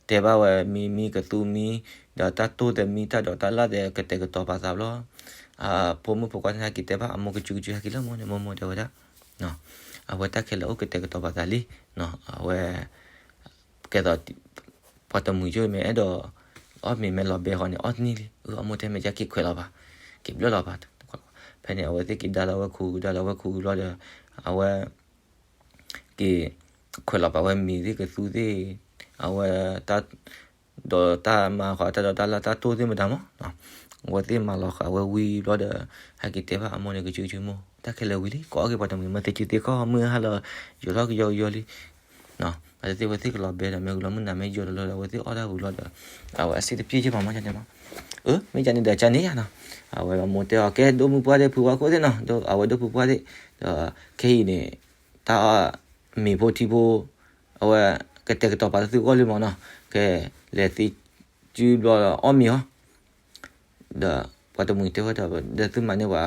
တဲဘၣ်ဝဲ မံမံကသူမံ ဒီးတၢ်တိၢ်သဲးမံ တၢ်ဒိးတၢ်လၣ်သဲး ကတဲာ်ကတီၤပာ်သးဘျီ အဖိမုၣ်ဖိခွါစၢ်န့ၣ် ဟဲက့ၤတဲဘၣ်အမိၢ်ကစုကစု ဟဲက့ၤလၢမိၢ်န့ၣ် မိၢ်မိၢ်တဲဝဲဒၣ် အဝဲတၢ်ခဲလၢာ်အိၣ်ကတဲာ်ကတီၤပာ်သးလံ အဝဲ ကဲသိး ပှၤတမှံၤကၠိမ့ၢ်အဲၣ်ဒိး အီၣ်မ့ၤမ့ၢ်လီၤဘဲဃီန့ၣ် အီၣ်တနံၣ်လံ အမိၢ်တဲမ့ၢ်ကဲက့ၤခွဲးလီၤဘၣ် က့ၤဘျၢလီၤဘၣ် ဖဲန့ၣ် အဝဲသ့ၣ်က့ၤဒါလီၤဝဲခူ ကဒါလီၤဝဲခူဘျီဒီး အဝဲ က့ၤ ခွဲးလီၤပာ်ဝဲမံၤသ့ၣ်ကသူသ့ၣ် အဝဲ တၢ် ဒီးတၢ်မၤဃီ တၢ်ဒိးတၢ်လၣ်တၢ်တိၢ်သ့ၣ်မတၤမး အဝဲသ့ၣ်မၤလီၤဃာ်ဝဲဝံၤဘျီဒီး ဟဲက့ၤတဲဘၣ်အမိၢ်န့ၣ် ကစုကစုမိၢ် တၢ်ခဲလၢာ်ဝံၤလံ ကိးအီၣ်က့ၤပှၤတမှံၤ မ့ၢ်သ့စုသ့ခီ မုၢ်ဟါလီၤ ယိာ်ထီၣ်ကယီကယီလံ အဝဲသ့ၣ်ဝဲသ့ၣ်ကလီၤဘဲဒီး မ့ၢ်ဝံၤလီၤမုၢ်နၤမ့ၢ်ယိာ်တလီၤဒီး အဝဲသ့ၣ်အီၣ်တၢ်ဝံၤလီၤဒီး အဝဲအဆ့တပျ့ၢ်က့မးမးန့ၣ်မး အၢ မ့ၢ်ကန့ၣ်ဒီးကန့ၣ်ယါနီၤ အဝဲမိၢ်တဲအီၤ ကဲဒိၣ်မုၢ်ပှၢ်သ့ၣ် ဖုဝါခိၣ်သ့ၣ်နီၤ အဝဲဒိၣ်မုၢ်ပှၢ်သ့ၣ် ဒီးခဲအံၤန့ၣ် တၢ်မ့ၤဖိထံဖိ အဝဲ ကတဲာ်ကတီၤပာ်လၢသုဂီၢ်လံမးနီၤ ကဲ လဲၤသံစုဘျီဒီးအီၣ်မ့ၤအီၤ ဒီးပှၤတမှံၤတဲဝဲဒၣ် ဒီးသုမၤန့ၢ်ဝဲ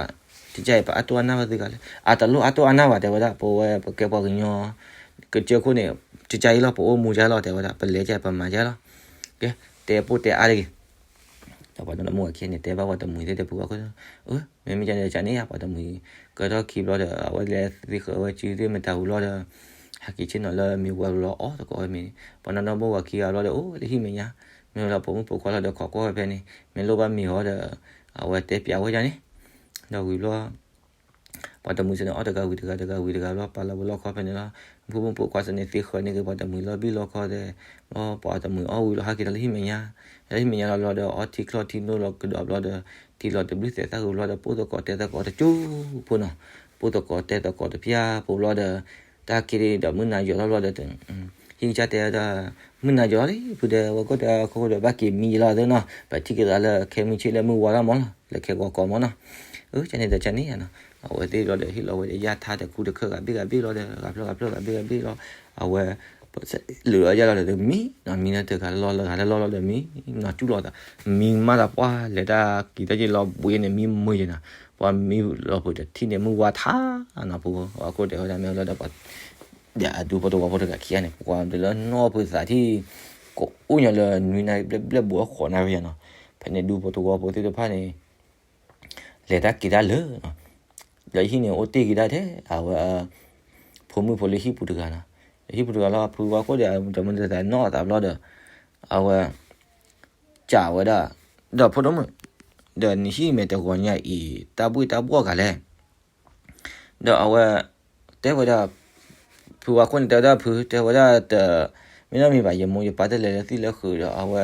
ကစၢ်အံၤပအါတိၢ်အါနၢ်ဘၣ်သုဂၤလဲၣ် အတလိၣ်အါတိၢ်အါနၢ်ဘၣ်တဲဝဲဒၣ် ပဝဲပကဲပှၤကညီ ကစၢၢ်ခိၣ်န့ၣ် ကစၢ်အံၤလီၤ ပအိၣ်မူကၢ်လီၤတဲဝဲဒၣ် ပလဲၤကၢ်ပမၤကၢ်လီၤ ကဲ တဲပိၢ်တဲအါတဂ့ၤ ဒီးပှၤတနီၤမိၢ်ဝၤခံန့ၣ် တဲဘၣ်ပှၤတမှံၤသ့ၣ်ဒီးဖုဝါခိၣ် အၢ မ့မ့ၢ်ကန့ၣ်ဒီးကန့ၣ်ယါ ပှၤတမှံၤ ကထီၣ်ခံဘျီဒီး အဝဲလဲၤသ့ဃၢၤဝဲစုသ့ၣ်မတၤဝံၤလီၤဒီး ဟဲက့ၤဆ့ၣ်နီၤလၢမ့ၤဝဲဝံၤလီၤအီၣ်သကိးဝဲမ့ၤ ပှၤနီၢ်နီၢ်မိၢ်ဝၤခံဂၤဘျီဒီး အိၣ်လၢဟံၣ်မဲာ်ညါ မ့ၢ်လီၤပိာ်မုၣ်ပိာ်ခွါလီၤဒီးခိးကွၢ်ဝဲဖဲန့ၣ် မ့ၢ်လိၣ်ဘၣ်မ့ၤအီၤဒီး အဝဲတဲပျးဝဲယါန့ၣ် ဒီးဝံၤဘျီ ပှၤတမှံၤစ့ၢ်န့ၣ် အီၣ်တဂၤဝံၤတဂၤ တဂၤဝံၤတဂၤဘျီ ပာ်လီၤဝဲလီၢ်ခီဖဲန့ၣ်လီၤ. ဖုမုၣ်ဖိခွါစ့ၢ်န့ၣ် သ့ဃၢၤန့ၢ်က့ၤပှၤတမှံၤလီၤဘံၣ်လီၢ်ခီသဲး ဘျီပှၤတမှံၤအီၣ်ဝံၤလီၤ ဟဲက့ၤဒီးလၢဟံၣ်မဲာ်ညါ လၢဟံၣ်မဲာ်ညါလီၤဘျီဒီး အီထံချီထံနိလီၤကဒီးဘျီဒီး ထံလီၤတဘျုးသဲးသၣ်ဂုာ်ဘျီဒီး ပိၢ်သကိးတဲသကိးတကၠိဖိနီၤ ပိၢ်သကိးတဲသကိးတဖၠၣ်ဖိဘျီဒီး တၢ်ခံဒီးမုၢ်နၤယိာ်ထီၣ်ဘျီဒီး ဟံၣ်ကစၢ်တဲဒၣ် မုၢ်နၤယိာ်လံ ဖုဒီးဝဲခိၣ်ဒီးခိၣ်ဒီး ဘၣ်က့ၤမံယံၤလီၤသ့နီၤ ပထံၣ်က့ၤသးလၢခဲမုၢ်ဆ့ၣ်လၢမုၢ်ဝါထီၣ်မးလီၤ လၢခဲဂီၤကီးမးနီၤ အၢ ကန့ၣ်ဒီးကန့ၣ်ယါနီၤ အဝဲသ့ၣ်ဘျီဒီး ဟ့ၣ်လီၤဝဲဒီးယၢ်ထါဒီးခူတခၢၣ်ဂၤဘ့ၣ်ဂၤဘ့ၣ်လီၤဒီး ဂၤဖျၢၣ်ဂၤဖျၢၣ်ဂၤဘ့ၣ်ဂၤဘ့ၣ်လီၤ အဝဲ လုာ်အီၣ်ယၢ်လီၤဒီးမံနီၤ မံလၢတဂၤလၢလီၢ်လၢဂၤလၢလီၢ်လီၤဒီးမံနီၤ တူၢ်လိာ်သး မံမးဒီးပှၢ်လဲၤတၢ်က့ၤတၢ်က့ၤလီၤဘှံးန့ၣ် မံမုာ်ယဲနီၤ ပှၢ်မံလီၤဖုးတထံၣ်န့ၣ် မုၢ်ဝါထါနီၤ ဖုဝါခိၣ်တဲဝဲဒၣ်မ့ၢ်လီၤဒီး ဒီးအဒူဖိတဝီဖိတဂၤခံဂၤန့ၣ် ပှၤဒုးလၢနီၢ်ဖုသးထံၣ် ကအိၣ်ညီလၢနွံနၣ်ရံၣ်ဘျဲၣ်ဘျဲၣ်ဘိးအဃိးနၣ်ရံၣ်ယါနီၤ ဖဲန့ၣ်ဒူဖိတဝီဖိသ့ၣ်တဖၣ်န့ၣ် လဲၤတၢ်က့ၤတၢ်လၢာ်နီၤ လၢဟံၣ်န့ၣ်အိၣ်တ့ၢ်က့ၤဒၣ်ထဲ အဝဲ ဖိမုၣ်ဖိလၢဟံၣ်ပူၤတဂၤနီၤ ဟံၣ်ပူၤတဂၤလီၤ ဖုဝါခိၣ်ဒီး တမုၢ်တသးနီၢ်အသးဘျီဒီး အဝဲ ကးဝဲဒၣ် ဒီးဖိဒိၣ်မုၣ် ဒီးနဟံၣ်မဲာ်တဂီၤညါအံၤ တၢ်ဘှ့ၣ်တၢ်ဘှီၣ်ဂၤလဲၣ် ဒီးအဝဲ တဲဝဲဒၣ် ဖုဝါခိၣ်န့ၣ် တဲဝဲဒၣ်ဖု တဲဝဲဒၣ်တ မ့ၢ်နီတမံၤဘၣ် ယမိၢ်ယပၢ်တလဲၤလၢသံၣ်လၢဃုာ်ဒီးအဝဲ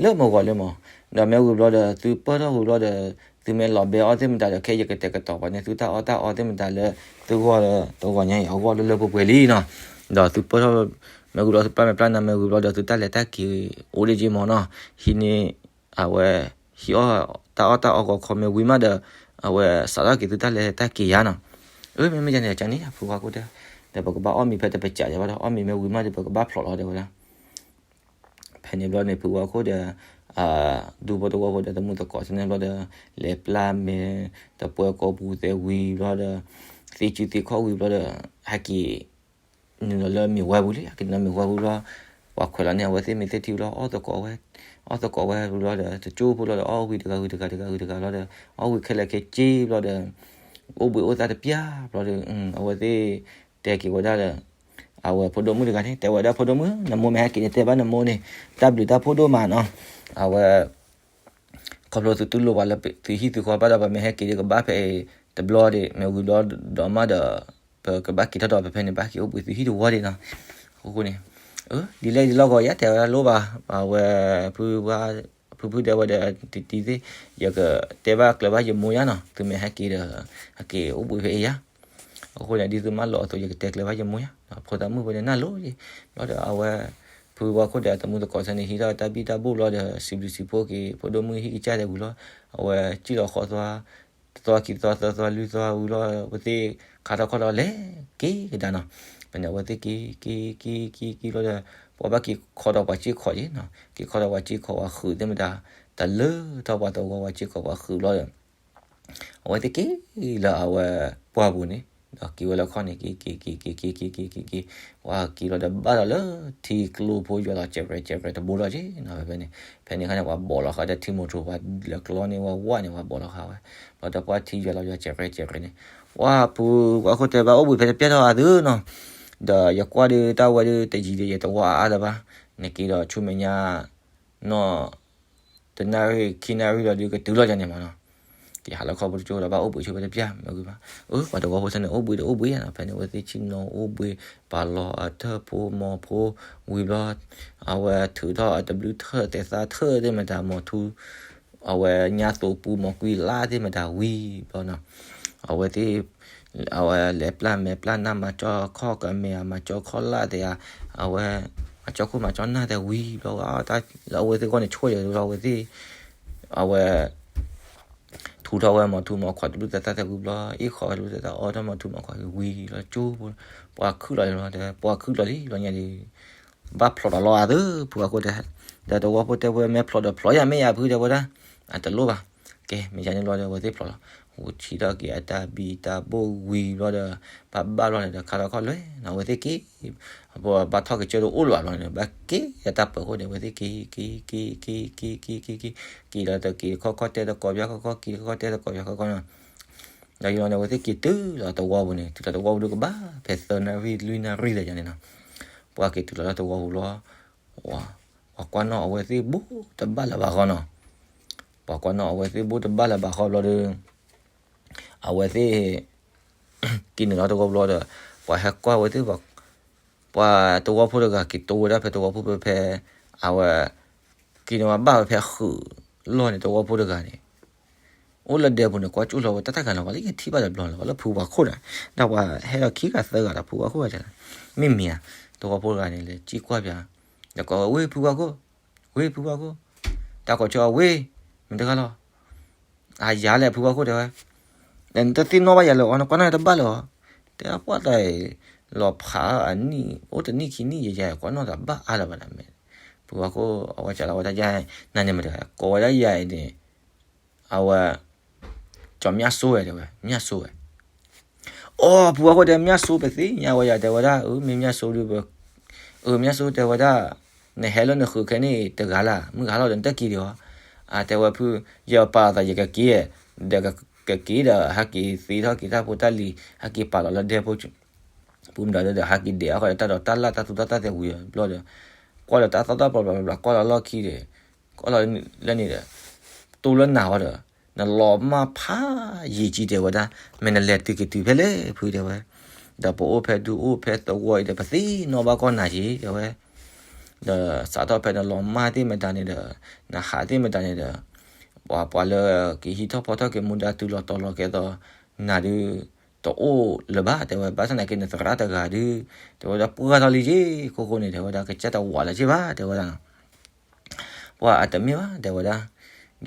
လၢမဂီၤလၢမး ဒီးမ့ၢ်ဝံၤဘျီဒီး သုပၢၢ်ထီၣ်ဝံၤဘျီဒီး သုမ့ၢ်လီၤဘဲအီၣ်သ့ၣ်မတၤဒီး ခဲအံၤယကတဲာ်ကတီၤပှၤန့ၣ် သုတၢ်အီၣ်တၢ်အီသ့ၣ်မတၤလၢ သုဂီၢ်လၢတဂီၤညါအံၤ အဂီၢ်လၢလၢပှဲၤပှဲၤလံနီၤ ဒီးသုပၢၢ်ထီၣ် မ့ၢ်ဝံၤဘျီသုပျၢ်မဲာ်ပျၢ်နါမ့ၢ်ဝံၤဘျီဒီး သုတၢ်လဲၤတၢ်က့ၤအိၣ်ဒံးက့မးနီၤ ဟံးန့ၢ် အဝဲ ဟံးအီၣ်တၢ်အီၣ်တၢ်အီဂီၤခီမ့ၢ်ဝံၤမးဒီး အဝဲ စးထီၣ်က့ၤသုတၢ်လဲၤတၢ်က့ၤယါနီၤ. အၢ မ့မ့ၢ်ဒ်န့ၣ် ကန့ၣ် ဖုဝါခိၣ်တဲ, ဒီးပကဘၣ်အီၣ်မ့ၤဖဲတပစးယၤဘၣ်ဒီး အီၣ်မ့ၤမ့ၢ်ဝံၤမးဒီး ပကဘၣ်ဖျိးလီၤတဲဝဲဒၣ်. ဖဲန့ၣ်ဘျီန့ၣ် ဖုဝါခိၣ်ဒီး ဒူဖိတဝီဖိဒီး တမုာ်သကိးသန့ၣ်ဘျီဒီး လဲၤပျၢ်မဲာ် တပှဲၤကိာ်ပူၤသဲးဝံၤဘျီဒီး သ့စုသ့ခီၣ်ဝံၤဘျီဒီး ဟဲက့ၤ နုာ်လီၤလၢမ့ၤဝဲပူၤလံ, ဟဲက့ၤနုာ်လီၤမ့ၤဝဲပူၤဘျီ, ပှၤခွဲးလီၤန့ၢ်အဝဲသ့ၣ်မ့ၤသ့ၣ်ထံဘျီ အီၣ်သကိးဝဲ, အီၣ်သကိးဝဲဘျီဒီး တကၠိဖိဘျီဒီး အီၣ်ဝံၤတဂၤဝံၤတဂၤ တဂၤဝံၤတဂၤဘျီဒီး အီၣ်ဝံၤခဲလၢာ်ခဲဆ့ဘျီဒီး အိၣ်ဘှံးအိၣ်သါတပျၢ်ဘျီဒီး အဝဲသ့ၣ်တဲက့ၤဝဲဒၣ်ဒီး အဝဲဖိဒိၣ်မုၣ်တဂၤန့ၣ် တဲဝဲဒၣ်ဖိဒိၣ်မုၣ် နမိၢ်မ့ၢ်ဟဲက့ၤန့ၣ် တဲဘၣ်နမိၢ်န့ၣ် တၢ်ဘျုးတၢ်ဖှိၣ်ဒိၣ်မးနီၤ. အဝဲ ခီဖျိသုတူၢ်လိာ်ပှၤလၢသုဟံၣ်သုဃီဘၣ်ဒီး ပမ့ၢ်ဟဲက့ၤဒီးကဘၣ်ဖဲအံၤတဘျီဒံး မ့ၢ်ဝံၤဘျီဒီးမးဒီး ပကဘၣ်က့ၤထီၣ်ဒီး ပဖဲန့ၣ်ဘၣ်က့ၤအိၣ်ဘှံးသုဟံၣ်တဝီဒံးနီၤ. အဃိန့ၣ် ဒ်လဲၣ်ဒ်လဲၣ်ဂီၤ ယတဲဝဲဒၣ်လိၣ်ဘၣ် အဝဲ ဖုဖုတဲဝဲဒီးတံၤသ့ၣ် ယကတဲဘၣ်ကျၢၤဘၣ်ယမိၢ်ယါနီၤ သုမ့ၢ်ဟဲက့ၤဒီး ဟဲက့ၤအိၣ်ဘှံးဖဲအံၤယါ. အဃိန့ၣ် ဒ်သုမၢလီၤအသိး ယကတဲကျၢၤဘၣ်ယမိၢ်ယါ ဖိသၣ်မုၣ်ဖိန့ၣ်နၢ်လိၤယ့ၤ ဘျီဒီးအဝဲ ဖုဝါခိၣ်ဒီးတမုာ်သကိးသန့ၣ် ဟံးထီၣ်တၢ်ဘံၣ်တၢ်ဘိၣ်ဘျီဒီး စံးဘျုးစံးဖှိၣ်က့ၤ ဖိဒိၣ်မုၣ်ဟံၣ်ကစၢ်ဒီးဝံၤလီၤ. အဝဲစံၣ်လီၤဃီသွါ တသွါခံသွါသၢသွါလွံၢ်သွါဝံၤလီၤ အဝဲသ့ၣ်ခါထီၣ်ခီၣ်ထီၣ်လဲၤက့ၤကဒါနီၤ. ဖဲန့ၣ်အဝဲသ့ၣ်က့ၤ က့ၤ က့ၤ က့ၤ က့ၤဘျီဒီး ပှၤဘၣ်က့ၤခီဒီးပှၤစ့ၢ်ခီးက့ၤနီၤ, က့ၤခီဒီးပှၤစ့ၢ်ခီးပှၤဃုာ်သ့ၣ်မတၤ တလၢထီၣ်ပှၤသဝီပှၤစ့ၢ်ခီးပှၤဃုာ်ဘျီဒီး အဝဲသ့ၣ်က့ၤလၢအဝဲပှၢ်ပူၤန့ၣ် ဒီးက့ၤဝဲလၢခီၣ်န့ၣ် က့ၤ က့ၤ က့ၤ က့ၤ က့ၤ က့ၤ က့ၤ က့ၤ က့ၤ ပှၤက့ၤလီၤဒီးဘၣ်ဒီးလၢထံကျိဖိယွၤလီၤ ကဲးရဲၣ်ကဲးရဲၣ်တဘိလီၤက့ၤနီၤ ဖဲဖဲန့ၣ် ဖဲန့ၣ်အခါန့ၣ် ပှၤဘီးလီၤဃာ်ဒီးထံမိၢ်ထူၣ် ပှၤလဲၤကျီန့ၢ်ဝဲဝဲန့ၣ် ပှၤဘီးလီၤဃာ်ဝဲ ဘျီဒီးပှၤထံယွၤလီၤယွၤ ကဲးရဲၣ်ကဲးရဲၣ်န့ၣ် ပှၤဖုပှၤခိၣ်တဲဘၣ်အိၣ်ဘှံး ဖဲတပျၢ်ထီၣ်အသးနီၤ, ဒီးယကွၢ်ဒုးတၢ်ဝဲဒုးတယံၤဒီးယတဝါအါလၢၤဘၣ်, နက့ၤဒီးဆူမဲာ်ညါ နီၢ် တနၣ်ရံၣ်ခံနၣ်ရံၣ်လီၤဒုးကတုၤလီၤယၤန့ၣ်မးနီၤ, က့ၤဟးလၢခီၣ်ဖိတကၠိဒီးဘၣ်အိၣ်ဘှံးဆိဖဲတပျၢ်မ့ၢ်ဂ့ၤဘၣ်, အၢ ပှၤသဝီဖိသ့ၣ်န့ၣ်အိၣ်ဘှံးဒီးအိၣ်ဘှံးယၤနီၤ, ဖဲန့ၣ်အဝဲသ့ၣ်ဆ့ၣ်နီၤအိၣ်ဘှံး ပာ်လီၤအထၢၣ်ဖိမီၤဖိဝံၤဘျီ အဝဲထုးထီၣ်အတဘျုးထၢၣ်သဲးသးထၢၣ်သ့ၣ်မတၤမီၤထူ အဝဲညါသိးပူမီၤကွံလါသ့ၣ်မတၤဝံၤဘျီနီၤ, အဝဲသ့ၣ် အဝဲလဲၤပျၢ်မဲာ်ပျၢ်နါမၤကၠီခီၣ်ကမဲာ် မၤကၠီခီၣ်လၣ်သ့ၣ်ဧါ, အဝဲ မၤကၠီခိၣ်မၤကၠီနၢ်သ့ၣ်ဝံၤဘျီ လၢအဝဲသ့ၣ်ဂီၢ်န့ၣ်ဆိၣ်ယဲၤလီၤအဝဲသ့ၣ် အဝဲ ထူထီၣ်ဝဲမီၤထူမီၤခွါတဘျုးသဲးသးသ့ၣ်ဝံၤဘျီ အ့ၣ်ဃီဝဲတဘျုးသဲးသးအီထီၣ်မီၤထူမီၤခွါဝံၤလီၤကၠိဖိ ပှၤခုၣ်လီၤလီၤဒီး ပှၤခုၣ်လီၤလံလီၤညါဒီး ဘၣ်ဖျိးဒီးလီၤအသး ဖုပှၤခိၣ်တဲ ဒီးသဝီဖိတဲဝဲမ့ၢ်ဖျိးဒီးဖျိးယၤ မ့ၢ်ယၤဖုတဲဝဲဒၣ် အတလိၣ်ဘၣ်, ကဲ မ့ၢ်ယၤန့ၣ်ဘျီဒီး အဝဲသ့ၣ်ဖျိးလီၤ, ဟူးဆံးထီၣ်က့ၤအတၢ်ဘံၣ်တၢ်ဘိၣ်ဝံၤဘျီဒီး ဘၣ်ဘၣ်ဘျီန့ၣ်ဒီးခါထီၣ်ခီၣ်လွဲနီၤ အဝဲသ့ၣ်က့ၤ ဘၣ်ထီၣ်က့ၤကၠိတအိၣ်လၢၤဘၣ်ဘျီန့ၣ် ဘၣ်က့ၤအတၢ်ပၢၤခိၣ်န့ၣ် အဝဲသ့ၣ်က့ၤ က့ၤ က့ၤ က့ၤ က့ၤ က့ၤ က့ၤ က့ၤ က့ၤလီၤတက့ၤခီၣ်ခီၣ်တဲတကိးပၠၣ်ခီၣ်ခီၣ် က့ၤခီၣ်ခီၣ်တဲတကိးပၠၣ်ခီၣ်ခီၣ်နီၤ, ဒီးယလီၤန့ၣ် အဝဲသ့ၣ်က့ၤတုၤလီၤသဝီပူၤန့ၣ် တုၤလီၤသဝီပူၤဒုးကဘၣ် ဖဲသၢနၣ်ရံၣ်လွံၢ်နၣ်ရံၣ်လၢယၤန့ၣ်နီၤ, ပှၤက့ၤတုၤလီၤလၢသဝီပူၤလီၤ ပှၤကွၢ်နီၣ်အဝဲသ့ၣ်ဘိတဘၣ်လၢၤဘၣ်ဃီနီၤ, ပှၤကွၢ်နီၣ်အဝဲသ့ၣ်ဘိတဘၣ်လၢၤဘၣ်ဃီဘျီဒီး အဝဲသ့ၣ် က့ၤနုာ်လီၤသဝီပူၤလီၤဒီး ပှၤဟဲကွၢ်ဝဲသ့ၣ် ပှၤသဝီဖိတဂၤက့ၤတိဝဲဒၣ်ဖဲသဝီဖိဖဲ အဝဲ က့ၤန့ၣ်ဝဲဘၣ်ဝဲဖဲဃုာ်လီၢ်န့ၣ် သဝီဖိတဂၤန့ၣ် အိၣ်လၢဒဲပူၤန့ၣ် ကွၢ်ကၠူၣ်လီၤဝဲတၢ်တၢ်ဂၤလီၤ ပှၤလၢယထံၣ်ဘၣ်တဘျီလီၤ ပှၤလၢဖုပှၤခိၣ်ဒီး ဒီးပှၤဟဲလီၤခံဂၤသၢဂၤဒီးဖုပှၤခိၣ်ဂၤတဂၤ မ့မ့ၢ်ဧါ သဝီဖိတဂၤန့ၣ် လဲၤစံၣ်ကွၢ်ပၠး ဒီးကိးဝဲ ဝ့ၢ်ဖုပှၤခိၣ် ဝ့ၢ်ဖုပှၤခိၣ် တၢ်ကိးဆၢအဝ့ၢ် မ့ၢ်တဂၤလီၤ အယၤလဲၣ်ဖုပှၤခိၣ်တဲဝဲ နတသ့ၣ်နီၣ်ဘၣ်ယၤလၢၤအီၤ နကွၢ်နီၣ်တဘၣ်လၢၤအီၤ တဲပှၢ်တၢ်အံၤ လီၤဖးအနံၣ် အိၣ်တနံၣ်ခံနံၣ်ယဲယဲ ကွၢ်နီၣ်တဘၣ်အါလၢၤဘၣ်နမ့ၢ် ဖုပှၤခိၣ် အဝဲစးလီၤဝဲတၢ်ယါ နန့ၣ်မ့ၢ်တဂၤ ကိးဝဲဒၣ်ယၤအံၤန့ၣ် အဝဲ ကၠီၤမၠၣ်စိဝဲတဲဝဲ မၠၣ်စိဝဲ အိ ဖုပှၤခိၣ်တဲ မၠၣ်စိပသ့ၣ်ညါဝဲယၤတဲဝဲဒၣ် အၢ မ့ၢ်မၠၣ်စိဒုး အၢ မၠၣ်စိတဲဝဲဒၣ် နဟဲလၢနဃုာ်ခဲန့ၣ်တဂၤလၢ် မုၢ်ဂၤလီၤဒီးနတက့ၤဒံးအီၤ အတဲဝဲဖု ယပာ်လီၤသးယကက့ၤ ဒီးကက့ၤဒီး ဟဲက့ၤသ့ထီၣ်က့ၤတၢ်ဖိတၢ်လံၤ ဟဲက့ၤပာ်လီၤလၢဒဲဖိ ပူၤမတၤဒီး ဟဲက့ၤဒဲးအဃိဒီး တၢ်ဒီးတၢ်လၢ်တၢ်သူတၢ်သၣ်သဲဝံၤဘျီဒီး ကွၢ်ဒီးတၢ်သီၣ်တၢ်ပျီဘျီဘျီ ကွၢ်လီၤလီၢ်ခံဒီး ကွၢ်လီၤလၢန့ၣ်ဒီး တိၢ်လၢနၤဝဲဒီး နလီၤမၢ်ဖးယံာ်ကံတဲဝဲဒၣ် မ့ၢ်နလဲၤတုၤက့ၤတုၤဖဲလဲၣ်ဖုတဲဝဲ ဒီးပအိၣ်ဖဲဒူအိၣ်ဖဲသဝီအံၤဒီး ပသ့ၣ်နီၣ်ဘၣ်ကီၢ်နၤက့တဲဝဲ ဒီးစးထီၣ်ဖဲနလီၤမၢ်သ့ၣ်မတၤန့ၣ်ဒီး နဟးသ့ၣ်မတၤန့ၣ်ဒီး ပှၤပှၤလၢကဟံးထီၣ်ဖီထီၣ်က့ၤမူဒါတုၤလီၤတီၤလီၤကဲသိး နၤဒုး တအိၣ်လၢၤဘၣ်တဲဝဲ ဘၣ်ဆၣ်သနာ်က့နသရၣ်တဂၤဒုး တဲဝဲဒၣ်ပှၢ်ထီၣ်လံက့ ခိၣ်ဃိန့ၣ် တဲဝဲဒၣ်ကစၢ်တဝးလၢၤက့ဘၣ်တဲဝဲဒၣ် ပှၤအတမ့ၢ်ဘၣ်တဲဝဲဒၣ်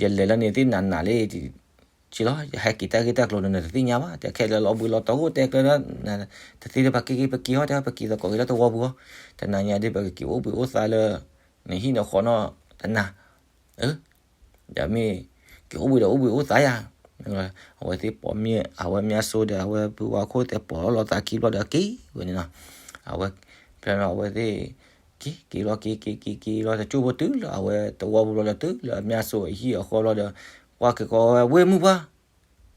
ယလဲၤလၢန့ၣ်သ့ၣ်နးနးလံ က့လီၤ ယဟဲက့ၤတၢ်ဂ့ၢ်တၢ်ကျိၤဒီး နတသ့ၣ်ညါဘၣ် တဲခဲလၢာ်လီၤဘှံးလီၤတီၤအိၣ်တဲကျၢၤ တသ့ဒီးပှၤက့ၤက့ၤပက့ၤဟီၣ်တဲ ပက့ၤသကိးက့ၤလၢသဝီပူၤဟီၣ် တနၤညါဒ်ပကက့ၤအိၣ်ဘှံးအိၣ်သါလၢ နဟံၣ်နဃီနီၢ်တနၤ ဒီးမ့ၢ်က့ၤအိၣ်ဘှံးဒီးအိၣ်ဘှံးအိၣ်သါယၤ အဝဲသ့ၣ်ပိာ်မ့ၢ် အဝဲမၠၣ်စိဒီး အဝဲဖုပှၤခိၣ်သဲးပိာ်လီၤသးခံဘျီဒီးက့ၤဝဲန့ၣ်နီၤ အဝဲ ဖဲန့ၣ်အဝဲသ့ၣ် က့ၤက့ၤလီၤက့ၤက့ၤက့ၤက့ၤလီၤတကၠိဖိတုၤလၢအဝဲသဝီပူၤဘျီဒီးတုၤလၢအမၠၣ်စိအဟံၣ်အဃီဘျီဒီး ပှၤက့ၤကိးဝဲ ဝ့ၢ်မုၢ်ပှၢ်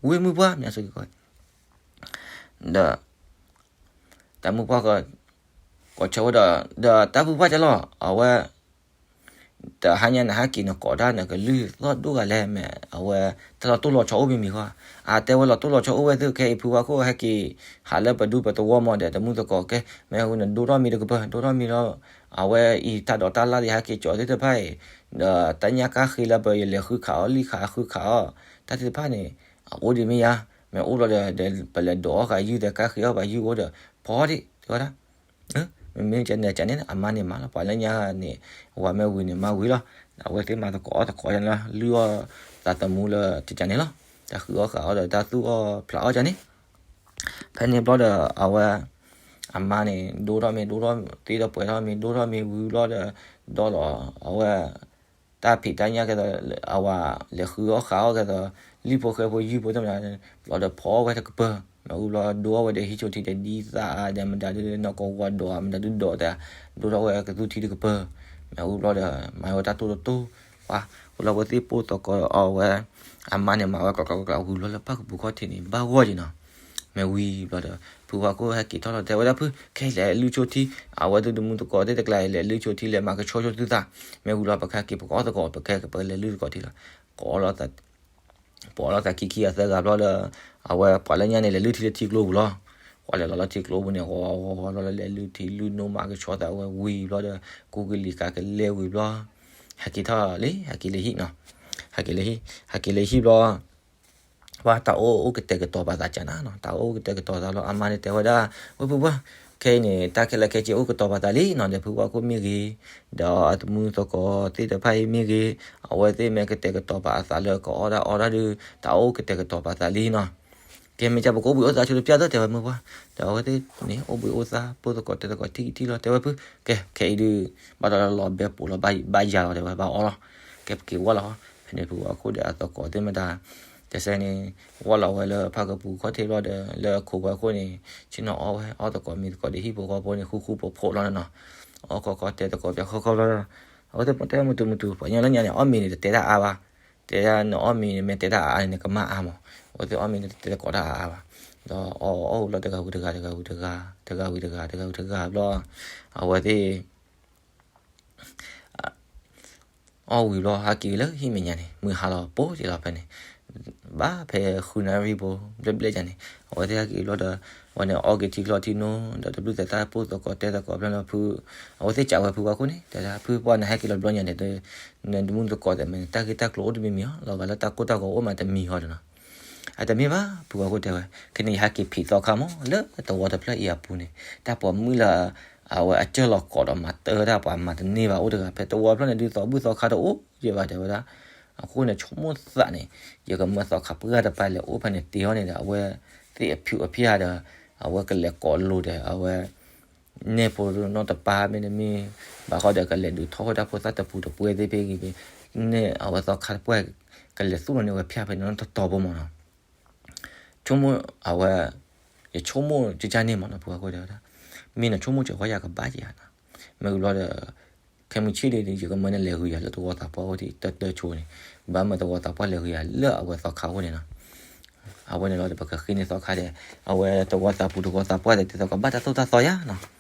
ဝ့ၢ်မုၢ်ပှၢ် မၠၣ်စိက့ၤကိး ဒီး တၢ်မုၢ်ပှၢ်က ကိးဆၢဝဲဒီး ဒီးတၢ်ဖုပှၢ်ကလီၤ အဝဲ တဟါညါနဟဲက့ၤနကိးတၢ်နကလုၢ်သီၣ်ဒိၣ်ဂၤလဲၣ် မ့ၢ်အဝဲ တၢ်လီၤတိၢ်လီၤဆီအိၣ်မံၤမံၤဃီ အတဲဝဲလီၤတိၢ်လီၤဆီအိၣ်ဝဲသ့ၣ်ခဲအံၤဖုပှၢ်ခိၣ်ဟဲက့ၤ ဟးလၢပဒူပသဝီမီၤဒီး တမုၢ်သကိးကဲ မ့ၢ်ဝဲနဒိၣ်ထီၣ်မံၤတကပၤ ဒိၣ်ထီၣ်မံၤလီၤ အဝဲအံၤတၢ်ဒိးတၢ်လၢ်ဒံးဟဲက့ၤကၠီၤသ့ၣ်တဖၣ်အံၤ ဒီးတၢ်ညၣ်ကၣ်ဃ့လၢပယလဲၤဃုခးအီၣ်လံခးဃုခးအီၣ် တၢ်သ့ၣ်တဖၣ်န့ၣ် အအိၣ်ဒံးမ့ၢ်ယါ မ့ၢ်အိၣ်လီၤဒီး ပလဲၤဒိးအီၣ်ဃာ်ယုၢ်သဲးကၣ်ဃ့အီၣ်ပှၤယုၢ်အိၣ်ဒီး ဖီဒံး တဲဝဲဒၣ် မ့မ့ၢ်ကန့ၣ်ကန့ၣ် အမါန့ၣ်မၤလီၤ ပှၤလၢညါန့ၣ် ဝၤမ့ၢ်ဝံၤန့ၣ်မၤဝံၤလီၤ အဝဲသ့ၣ်မၤသကိးအီၣ်သကိးယါန့ၣ်လီၤ လုၢ်အီၣ်သးသမူလၢတကန့ၣ်လီၤ တၢ်ဃုအီၣ်ဃာ်အီၣ်ဒီးတၢ်သူၣ်အီၣ်ဖျးအီၣ်ကန့ၣ် ဖဲန့ၣ်ဘျီဒီးအဝဲ အမါန့ၣ် ဒိၣ်ထီၣ်မ့ၤ ဒိၣ်ထီၣ်သ့ဒီးပှဲၤထီၣ်မ့ၤ ဒိၣ်ထီၣ်မ့ၤဝံၤဘျီဒီး ဒီးလီၤအဝဲ တၢ်ဖံးတၢ်ညၣ်ကဲသိး အဝဲလဲၤဃုအီၣ်ဃုအီၣ်ကဲသိး လံၣ်ဖိဃဲဖိယုၢ်ဖိတမနၤ ဘျီဒီးဖီအီၣ်ဝဲတကပၢၢ် မ့ၢ်ဝံၤဘျီဒိၣ်အီၣ်ဝဲဒီးဟံၣ်ဆိထံဒီးဒ်သၣ်အါဒီးမတၤဒုးနီၢ်ကဝီၤဒိး မတၤဒုးဒိးတဲ ဒိၣ်ထီၣ်ဝဲကသူထံတကပၢၢ် မ့ၢ်ဝံၤဘျီဒီး မၤဝဲတၢ်တိၢ်တတိၢ် ပှၤ ဝံၤလီၤဝဲသ့ၣ်ပိၢ်သကိးအီၤဝဲ အမါန့ၣ် မၤဝဲကျီကျီကျီကျီဝံၤဘျီလၢပၢ်ကပူၤခီၣ်ထံးန့ၣ် ဘၣ်ဂီၢ်က့ၤနီၤ မ့ၢ်ဝံၤဘျီဒီး ဖုဝါခိၣ်ဟဲက့ၤထီၣ်လီၤတဲဝဲဒၣ်ဖု ခဲအံၤလဲၤလုၢ်ဆိထံ အဝဲသ့ၣ်တမူသကိးသ့ၣ်တကျါအံၤ လဲၤလုၢ်ဆိထံ လဲၤမၤကဆှီဆိသုသး မ့ၢ်ဝံၤလီၤ ပကဟဲက့ၤပကအီၣ်သကိး ပကဟဲက့ၤပလဲၤလုၢ်သကိးထံလီၤ ကအီၣ်လီၤ ပအီၣ်လီၤသးခံခံဂၤသၢဂၤဘျီဒီး အဝဲပှၤလၢညါန့ၣ် လဲၤလုၢ်ထံလၢထံကျိပူၤလီၤ ပှၤလဲၤလီၤလၢထံကျိပူၤန့ၣ် ဂီၤဂီၤဂီၤလီၤလၢလဲၤလုၢ်ထံလုၢ်နိမၤကဆှီသးဝဲဝံၤဘျီဒီး ကူကလံၤကၤကလဲဝံၤဘျီ ဟဲက့ၤထီၣ်လံ ဟဲက့ၤလၢဟံၣ်နီၤ ဟဲက့ၤလၢဟံၣ် ဟဲက့ၤလၢဟံၣ်ဘျီ ပှၤတၢ်အိၣ်အိၣ်ကတဲာ်ကတီၤပာ်သးကနၤနီၤ တၢ်အိၣ်အိၣ်ကတဲာ်ကတီၤသးလီၤ အမါန့ၣ်တဲဝဲဒၣ် ဝဲဖုပှၢ် ခဲအံၤန့ၣ် တၢ်ခဲလၢာ်ခဲဆ့အိၣ်ကတီၤပာ်သးလံနီၤ ဒီးဖုဝါခိၣ်မ့ၢ်ဂ့ၤ ဒီးအတမူသကိးသ့ၣ်တဖၣ်အံၤမ့ၢ်ဂ့ၤ အဝဲသ့ၣ်မ့ၢ်ကတဲာ်ကတီၤပာ်အသးလၢကအီၣ်တၢ်အီတၢ်ဒုး တၢ်အိၣ်ကတဲာ်ကတီၤပာ်သးလံနီၤ ကဲမ့ၢ်ကပကအိၣ်ဘှံးအိၣ်သါဆိတပျၢ်သၢတဲဝဲမုၢ်ပှၢ် ဒီးအဝဲသ့ၣ်န့ၣ် အိၣ်ဘှံးအိၣ်သါ ပိၢ်သကိးတဲသကိးထံၣ်ကထံၣ်လီၤ တဲဝဲဖု ကဲ ခဲအံၤဒုး ဘၣ်ဒီးလီၤဘဲပိာ်လီၤဘၣ်ယၤလီၤတဲဝဲ ဘၣ်အီၣ်လီၤ ကဲပက့ၤဝဲလီၤ ဖဲန့ၣ်ဖုဝါခိၣ်ဒီးအသကိးသ့ၣ်မတၤ တစဲန့ၣ် ဝဲလီၤဝဲလၢဖၣ်ကပူၤခီၣ်ထံးဘျီဒီး လၢအခိးဝဲအခိၣ်န့ၣ် ဆ့ၣ်နီၤအီၣ်ဝဲ အီၣ်သကိးမ့ၤသကိးဒီးဟံၣ်ဖိဃီဖိန့ၣ် ဃူဃူဖိးဖိးလီၤနီၤ အီၣ်ခီခီတဲသကိးပၠးခီခီဘျီဒီး အဝဲသ့ၣ်တဲမုာ်တူာ်မုာ်တူာ် ပှၤညီလၢညါန့ၣ် အီၣ်မ့ၤန့ၣ် တတဲတၢ်အါဘၣ် တဲဒၣ်နအီၣ်မ့ၤန့ၣ် မ့ၢ်တဲတၢ်အါန့ၣ် နကမၣ်အါမး အဝဲသ့ၣ်အီၣ်မ့ၤန့ၣ် တတဲသကိးတၢ်အါအါဘၣ် ဒီးအီၣ်အီၣ်ဝံၤဘျီတဂၤဝံၤတဂၤ တဂၤဝံၤတဂၤ တဂၤဝံၤတဂၤ တဂၤဝံၤတဂၤ တဂၤဝံၤတဂၤဘျီ အဝဲသ့ၣ် အီၣ်ဝံၤဘျီ ဟဲက့ၤလၢဟံၣ်မဲာ်ညါန့ၣ် မုၢ်ဟါလီၤပိာ်က့ၤလီၤဖဲန့ၣ် ဘၣ်ဖဲဃုနၣ်ရံၣ်ဖိ ဘျဲၣ်ဘျဲၣ်ယါန့ၣ် အဝဲသ့ၣ်ဟဲက့ၤဘျီဒီး အဝဲန့ၣ်အီၣ်က့ၤထံကျိထံနိ ဒီးတဘျုးသဲးတၢ်ပိၢ်သကိးတဲသကိးဘျီဒီးဖု အဝဲသ့ၣ်စံးဝဲဖုဝါခိၣ်န့ၣ် တဲဒၣ်ဖုပှၢ်နဟဲက့ၤလီၤဘျီညါန့ၣ် နတမူသကိးတဲမ့ၢ် တၢ်ဂ့ၢ်တၢ်ကျိၤအိၣ်တမံၤမံၤအီၤ လီၤဂာ်လၢတၢ်ကိၢ်တၢ်ဂီၤအိၣ်မးတမံၤဟီဒီးနီၤ အတမ့ၢ်ဘၣ် ဖုဝါခိၣ်တဲဝဲ ခဲန့ၣ်ယဟဲက့ၤဖံးသီခါမး လၢတဝီတဖျၢၣ်အံၤအပူၤန့ၣ် တၢ်ပိာ်မုၣ်လၢ အဝဲအစၢၢ်လီၤကိးဒီးမၤတၢ်တၢ်ပှၤမၤတန့ၢ်ဘၣ်အိၣ်တဂၤ ဖဲတဝီဖျၢၣ်န့ၣ်ဒုးသီဘူၣ်သီခါတအိၣ်ယဲၢ်ဘၣ်တဲဝဲဒၣ် အဃိန့ၣ်ဆိကမိၣ်သးန့ၣ် ယကမၢသီခါပှၢ်တပၤလဲၤအိၣ်ဖဲန့ၣ်တ့ၢ်အီၤန့ၣ်ဒီး အဝဲသ့ၣ်အဖုးအဖျဲၣ်ဒီး အဝဲကလဲၤကိးလိာ်ဒီး အဝဲ နဲၣ်ဖိနီတပၤမ့တမ့ၢ် ဘၣ်ဃီဒီးကလဲၤဒုးထီၣ်ဝဲဒၣ်ဖိသၣ်တပူၤတပှဲၤသ့ၣ်ဖဲဂ့ၤဖဲ နဲၣ်အဝဲသီခါတပှၢ် ကလဲၤသူၣ်လီၤန့ၢ်ဝဲဖၠၣ်ဖဲန့ၣ်တတီၤဖိမးနီၤ ဆိကမိၣ်အဝဲ ယဆိကမိၣ်ကကၢ်န့ၣ်မးနီၤ ဖုဝါခိၣ်တဲဝဲဒၣ် မ့ၢ်နဆိကမိၣ်စၢၤဝဲယၤကဘၣ်က့ၤဧါနီၤ မ့ၢ်ဝံၤဘျီဒီး ခဲမုၢ်ဆ့ၣ်ဒီး ယကမၢနလဲၤဂုာ်ယၤလၢတဝီသးပှၢ်အိၣ်ဒံးတၢ်တၢ်ဆိန့ၣ် ကဘၣ်မၢတဝီသးပှၢ်လဲၤဂုာ်ယၤလၢအဝဲသီခါအိၣ်န့ၣ်နီၤ အဝဲန့ၣ်လီၤဒီး ပကဃ့န့ၢ်သီခါဒီး အဝဲတဝီသးပူၤတဝီသးပှၢ်ဒီးတဲသကိးဘၣ်တၢ်သိၣ်တၢ်သီယါနီၤ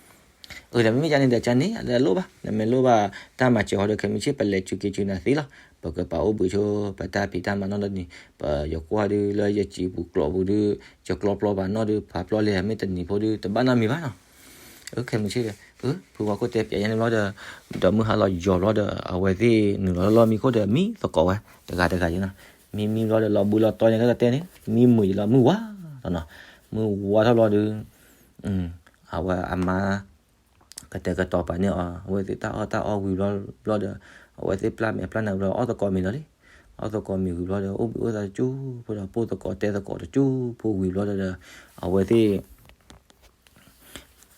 အၢ ဒီးမ့မ့ၢ်ကန့ၣ်ဒီးကန့ၣ် လၢအလိၣ်ဘၣ် နမ့ၢ်လိၣ်ဘၣ် တၢ်မၤစၢၤဟီဒီး ခဲမုၢ်ဆ့ၣ်ပလဲၤစူၤက့ၤစူၤနၤသ့လီၤ ပကပာ်အိၣ်ဘှံးဆိ ပတၢ်ဖံးတၢ်မၤနီၢ်နီၢ်န့ၣ် ပယကွၢ်ဒုးလၢယစံာ်ပူၤကျိာ်ပူၤဒုး ယကျီပျီဘၣ်နီၢ်ဒုး ဖးပျီလဲၣ် မ့ၢ်တနံၤဖိဒုး တဘၣ်နီတမံၤဘၣ်နီၤ အၢ ခဲမုၢ်ဆ့ၣ်ဒီး အၢ ဖုဝါခိၣ်တဲပၠးယါန့ၣ်ဘျီဒီး ဒီးမုၢ်ဟါလီၤယီၤဘျီဒီး အဝဲသ့ၣ်နုာ်လီၤလၢလီၢ်မံခိၣ်ဒီး မံသကိးဝဲ တဂၤတဂၤယါနီၤ မံမံဘျီဒီး လီၤဘှံးလီၤတီၤန့ၣ် ကတၢ်တဲန့ၣ် မံမုာ်ယလီၤ မုၢ်ဝါထီၣ်နီၤ မုၢ်ဝါထီၣ်ဘျီဒီး အဝဲအမါ ကတဲာ်ကတီၤပာ်န့ၢ်အီၤ အဝဲသ့ၣ်တၢ်အီၣ်တၢ်အီဝံၤဘျီဘျီဒီး အဝဲသ့ၣ်ပျၢ်မဲာ်ပျၢ်နါဘျီ အီၣ်သကိးမ့ၤလီၤလံ အီၣ်သကိးမ့ၤဝံၤဘျီဒီး အိၣ်ဘှံးအိၣ်သါတကၠိဖိဒီး ပိၢ်သကိးတဲသကိးတကၠိဖိဝံၤဘျီဒီး အဝဲသ့ၣ်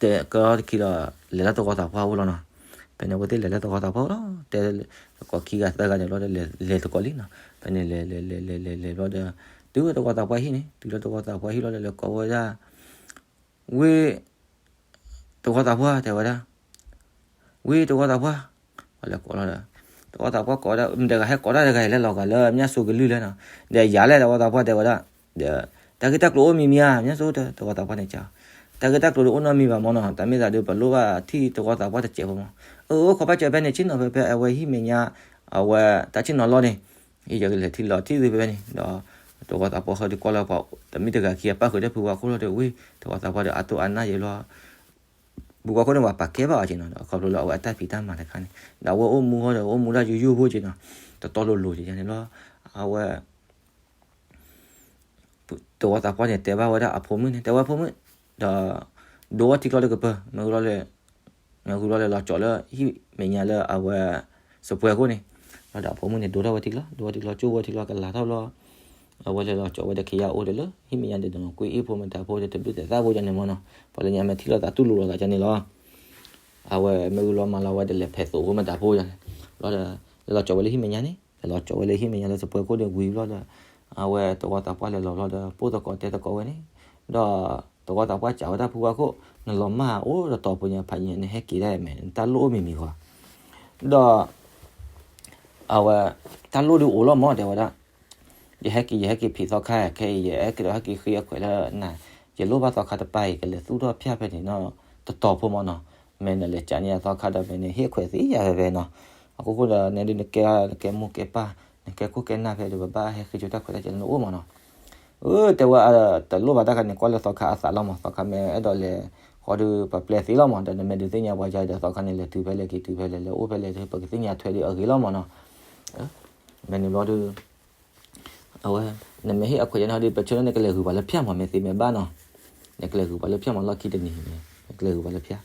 တဲကီတခံဒီး လဲၤလၢတဝီသးပှၢ်အိၣ်လီၤနီၤ ဖဲန့ၣ်အဝဲသ့ၣ်လဲၤလၢတဝီသးပှၢ်အိၣ်လီၤ တဲသကိးခံဂၤသၢဂၤန့ၣ်ဘျီဒီး လဲၤသကိးလံနီၤ ဖဲန့ၣ်လဲၤလဲၤလဲၤလဲၤလဲၤလဲၤဘျီဒီး တုၤလၢတဝီသးပှၢ်ဟံၣ်န့ၣ် တုၤလၢတဝီသးပှၢ်ဟံၣ်လီၤဒီး လဲၤကိးဝဲဒၣ် ဝ့ၢ် တဝီသးပှၢ်တဲဝဲဒၣ် ဝ့ၢ်တဝီသးပှၢ် ပှၤလဲၤကိးလီၤဒီး တဝီသးပှၢ်ကိးဝဲဒၣ် မတဂၤဟဲကိးတၢ်တဂၤအံၤလဲၤလီၤဂာ်လၢမၠၣ်စိကလုၢ်လဲၣ်နီၤ ဒီးယၤလဲၣ်တဝီသးပှၢ်တဲဝဲဒၣ် ဒီး တၢ်ဂ့ၢ်တၢ်ကျိၤအိၣ်မံၤမံၤဧါ မၠၣ်စိတဝီသးပှၢ်န့ၣ်က တၢ်ဂ့ၢ်တၢ်ကျိၤဒုးအိၣ်နီတမံၤဘၣ်မနီၤ တၢ်မ့ၢ်သးဒုးပလိၣ်ဘၣ်ထံၣ်တဝီသးပှၢ်တစဲးဖိမး အၢ အိၣ်ခိးဘၣ်စၢၤဖဲန့ၣ်ဆ့ၣ်နီၤ ဖဲဖဲအဝဲဟံၣ်မဲာ်ညါ အဝဲတၢ်ဆ့ၣ်နီၤလီၢ်န့ၣ် အံၤယကလဲၤထံၣ်လီၤထံၣ်သုဖဲဖဲန့ၣ် ဒီး တဝီသးပှၢ်ဃီဒုးကွၢ်လၢပှၤ တမ့ၢ်တဂၤခံအပၣ်ဃုာ်ဒီးဖုဝါခိၣ်လီၤဒီး ဝ့ၢ် တဝီသးပှၢ်ဒီးအတိၢ်အနၢ်ယဲလီၤ ဖုဝါခိၣ်န့ၣ်ပှၤပာ်ကဲဘၣ်အီၤက့နီၤ ဒီးခီဖျိလၢအဝဲအတၢ်ဖံးတၢ်မၤတခါန့ၣ် ဒီးအဝဲအိၣ်မူဃီဒီးအိၣ်မူဒၣ်ယိယိဖိက့နီၤ တတီလိၤလိၤက့ယါန့ၣ်လီၤ အဝဲ တဝီသးပှၢ်န့ၣ် တဲဘၣ်ဝဲဒၣ်အဖိမုၣ်န့ၣ် တဲဝဲဖိမုၣ် ဒီး ဒိအီၣ်ထံကျီတကပၢၢ် မ့ၢ်ဂုၢ်လီၤလဲၣ် မ့ၢ်ဂုၢ်လီၤလဲၣ်လီၤကၠီလၢဟံၣ်မဲာ်ညါလၢအဝဲ စပွဲခိၣ်န့ၣ် လီၤဒီးအဖိမုၣ်န့ၣ် ဒိထီၣ်ဝဲထံကျီ ဒိထီၣ်ထံကျီ ကၠိဝဲထံကျီ ကလၤထီၣ်ဘျီ အဝဲလဲၤလီၤကၠီဝဲဒီးခ့ယါအိၣ်ဒီးလၢဟံၣ်မဲာ်ညါဒီးနီၤ ကွ့အ့ၣ်ဖိမတၤဖိဒီးတဘျုးသဲးသၣ်ဖိယါန့ၣ်မ့ၢ်နီၤ, ပှၤလၢညါမ့ၢ်ထံၣ်လိာ်သးတူၢ်လိာ်လိာ်သးယါန့ၣ်လီၤ. အဝဲမ့ၢ်ဝံၤလီၤမၤလီၤဝဲဒီးလဲၤဖဲးသိးဖိမတၤဖိယါန့ၣ်, ဘျီဒီး လဲၤလီၤကၠီဝဲလၢဟံၣ်မဲာ်ညါန့ၣ် လဲၤလီၤကၠီဝဲလၢဟံၣ်မဲာ်ညါလၢသပှၢ်ခိၣ်ဒီးဝံၤဘျီဒီး အဝဲသဝီသးပှၢ်လဲၤလီၤဘျီဒီး ပိၢ်သကိးတဲသကိးဝဲန့ၣ်, ဒီးသဝီသးပှၢ်စံးဝဲဒၣ်ဖုဝါခိၣ်, နလီၤမၢ်အိၣ်တတီၤဖိညါဖးညါ နဟဲက့ၤဒၣ်အံၤမ့ၢ် နတၢ်လိၣ်အိၣ်မံၤမံၤဂီၤ ဒီး အဝဲ တၢ်လိၣ်ဒုးအိၣ်လီၤမး တဲဝဲဒၣ်, ယဟဲက့ၤ ယဟဲက့ၤဖံးသီခါ ခဲအံၤ ယအဲၣ်က့ၤဒီးဟဲက့ၤဃ့အခွဲးလၢနၤ, ယလိၣ်ဘၣ်သီခါတပၤအံၤ ကလဲၤသူၣ်ထီၣ်ဖၠၣ်ဖဲန့ၣ်နီၤ တတီၤဖိမးနီၤ, မ့ၢ်နလဲၤကးန့ၢ်ယသီခါဒီး မ့ၢ်နဟ့ၣ်အခွဲးသ့ယၤဖဲဖဲနီၤ, အခိၣ်ဃိဒီး နဲဒုးနကဲ နကဲမိၢ်ကဲပၢ် နကဲခိၣ်ကဲနၢ်ဖဲဒီး ပဘၣ်ဟဲဃ့ကၠိတၢ်ခွဲးတၢ်စးလၢနအိၣ်မးနီၤ အၢ တဲဝဲ တလိၣ်ဘၣ်တၢ်ခါန့ၣ် ကွၢ်လၢသီခါအသးလီၤမး သီခါမ့ၢ်အဲၣ်ဒိးလဲၤဃီဒီး ပှၤပျဲသ့လီၤမး ဒီးနမ့ၢ်ဒုးသ့ၣ်ညါပှၤယါဒီး သီခါန့ၣ် လဲၤတုၤဖဲလဲၣ်က့ၤတုၤဖဲလဲၣ် လဲၤအိၣ်ဖဲလဲၣ် ပကသ့ၣ်ညါထွဲဒီးအဂ့ၤလီၤမးနီၤ, မ့ၢ်န့ၣ်ဘျီဒီး အဝဲ နမ့ၢ်ဟ့ၣ်အခွဲးယါန့ၣ်ဒီး ပဆၢလၢနကလဲၤဂုာ်ပှၤလၢဖၠၣ်မး မ့ၢ်သ့မ့ၢ်ဘၣ်နီၤ, နကလဲၤဂုာ်ပှၤလၢဖၠၣ်မး လီၢ်ခံတနံၤန့ၣ် နကလဲၤဂုာ်ပှၤလၢဖၠၣ်,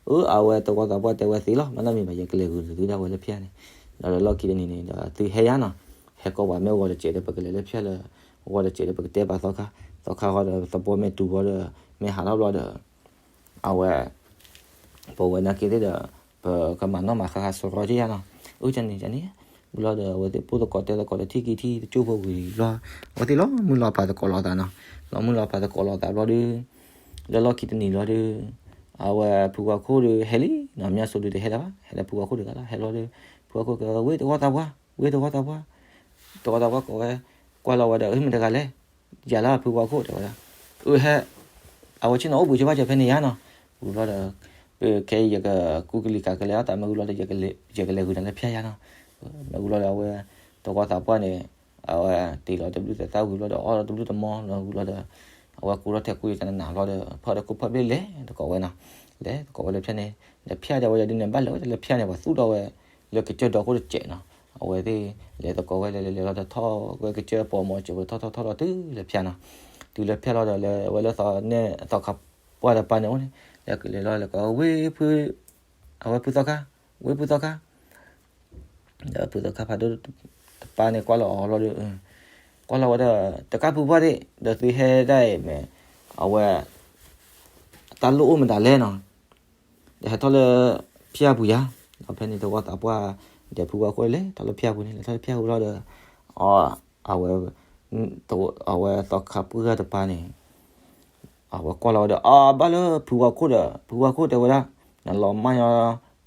အၢ အဝဲသဝီသးပှၢ်တဲဝဲသ့လီၤ မ့ၢ်နီတမံၤဘၣ် ယကလဲၤဂုာ်သုဒၣ်ဝဲလၢဖၠၣ်န့ၣ်, ဒီးလၢလီၢ်ခံတနံၤန့ၣ်ဒီး သုဟဲယါနီၤ, ဟဲကိးပှၤမ့ၢ်ဂီၤတစဲးဒီး ပကလဲၤလၢဖၠၣ်လၢ ဂီၤတစဲးဒီး ပကတဲပာ်သီခါ, သီခါဃီဒီး သဘီမ့ၢ်တူၤဃီဒီး မ့ၢ်ဟးထီၣ်ဘျီဒီး အဝဲ ပဝဲနာ်က့သ့ၣ်ဒီး ပကမၤနီၣ်မၤဃါဃါစရီက့ယါနီၤ, အၢ ကန့ၣ်ကန့ၣ်, ဘျီဒီး အဝဲသ့ၣ်ပိၢ်သကိးတဲသကိးဒီး ထံၣ်က့ၤထံၣ်တကၠိၢ်ဖိဝံၤဘျီ, အဝဲသ့ၣ်လီၤမုၢ်လီၤဖးသကိးလိာ်သးနီၤ, လီၤမုၢ်လီၤဖးသကိးလိာ်သးဘျီဒီး လၢလီၢ်ခံတနံၤဘျီဒီး အဝဲဖုဝါခိၣ်ဒီးဟဲလံနီၤ, မၠၣ်စိဒုတဟဲလၢၤဘၣ်, ဟဲလၢဖုဝါခိၣ်တဂၤလီၤ, ဟဲလီၤဒီး ဖုဝါခိၣ်က ဝ့ၢ်သဝီသးပှၢ်, ဝ့ၢ်သဝီသးပှၢ်, သဝီသးပှၢ်ကိးဝဲ, ကွၢ်လီၤဝဲဒီး အၢ မ့ၢ်တဂၤလဲၣ်, ယၤလၢဖုဝါခိၣ်တဲဝဲဒၣ်, အၢ ဟဲ အဝဲဆ့ၣ်နီၤအိၣ်ဘှံးဆိဘၣ်စၢၤဖဲန့ၣ်ယါနီၤ, ဝံၤဘျီဒီး ခဲအံၤယကကူကလံၤကးကလဲၤအီၣ်သး မ့ၢ်ဝံၤဘျီဒီး ယကလဲၤဂုာ်နၤလၢဖၠၣ်ယါနီၤ, မ့ၢ်ဝံၤဘျီဒီး အဝဲ သဝီသးပှၢ်န့ၣ် အဝဲတ့ၢ်လီၤတဘျုးသဲးသၣ်ဝံၤဘျီဒီး အီၣ်လီၤတဘျုးတမီလီၤဝံၤဘျီဒီး အဝဲကူထီၣ်ထဲကူယတနးဘျီဒီး ဖီၣ်ဒီးကူဖီၣ်ဘ့ၣ်လဲၤသကိးဝဲနီၤ, လဲၤသကိးဝဲလၢဖၠၣ်န့ၣ်, ဒီးဖၠၣ်ဒီးဝဲယၤဒုးန့ၣ် ဘၣ်လဲၤဝဲလၢဖၠၣ်န့ၣ် ပှၤသူၣ်ထီၣ်ဝဲ လၢကစၢၢ်ဒီခိၣ်တစဲးနီၤ, အဝဲသ့ၣ် လဲၤသကိးဝဲလဲၤလဲၤလဲၤလီၤဒီးထီၣ်ဝဲကစၢၢ်ပိာ်မီၤစၢၤဝဲထီၣ်ထီၣ်ထီၣ်လီၤတုၤလၢဖၠၣ်နီၤ, တုၤလၢဖၠၣ်လီၤဒီး လၢအဝဲလၢသီခါပှၢ်တပၤန့ၣ်အိၣ်န့ၣ် လဲၤကလဲၤလီၤလဲၤကီးဝ့ၢ်ဖု အဝဲဖုသီခါ, ဝ့ၢ်ဖုသီခါ ဒီးဖုသီခါဖးဒိၣ်တပၤန့ၣ် ကွၢ်လီၤအီၤဘျီဒီး ကွၢ်လီၤဝဲဒီး တကၢ်ဖုပှၢ်သ့ၣ် ဒီးသုဟဲဒၣ်အံၤမ့ၢ် အဝဲ တၢ်လိၣ်အိၣ်မတၤလဲၣ်နီၤ, ဒီးဟဲထီၣ်လၢဖၠၣ်ပူၤယါ, ဒီးဖဲန့ၣ်သဝီသးပှၢ် ဒီးဖုဝါခိၣ်လဲၤထီၣ်လၢဖၠၣ်ပူၤန့ၣ် လဲၤထီၣ်လၢဖၠၣ်ပူၤလီၤဒီး အဝဲ အဝဲသီခါပှၢ်တပၤန့ၣ် အဝဲကွၢ်လီၤဝဲဒီး အ ဘၣ်လၢဖုဝါခိၣ်ဒီး ဖုဝါခိၣ်တဲဝဲဒၣ် နလီၤမၢ်ည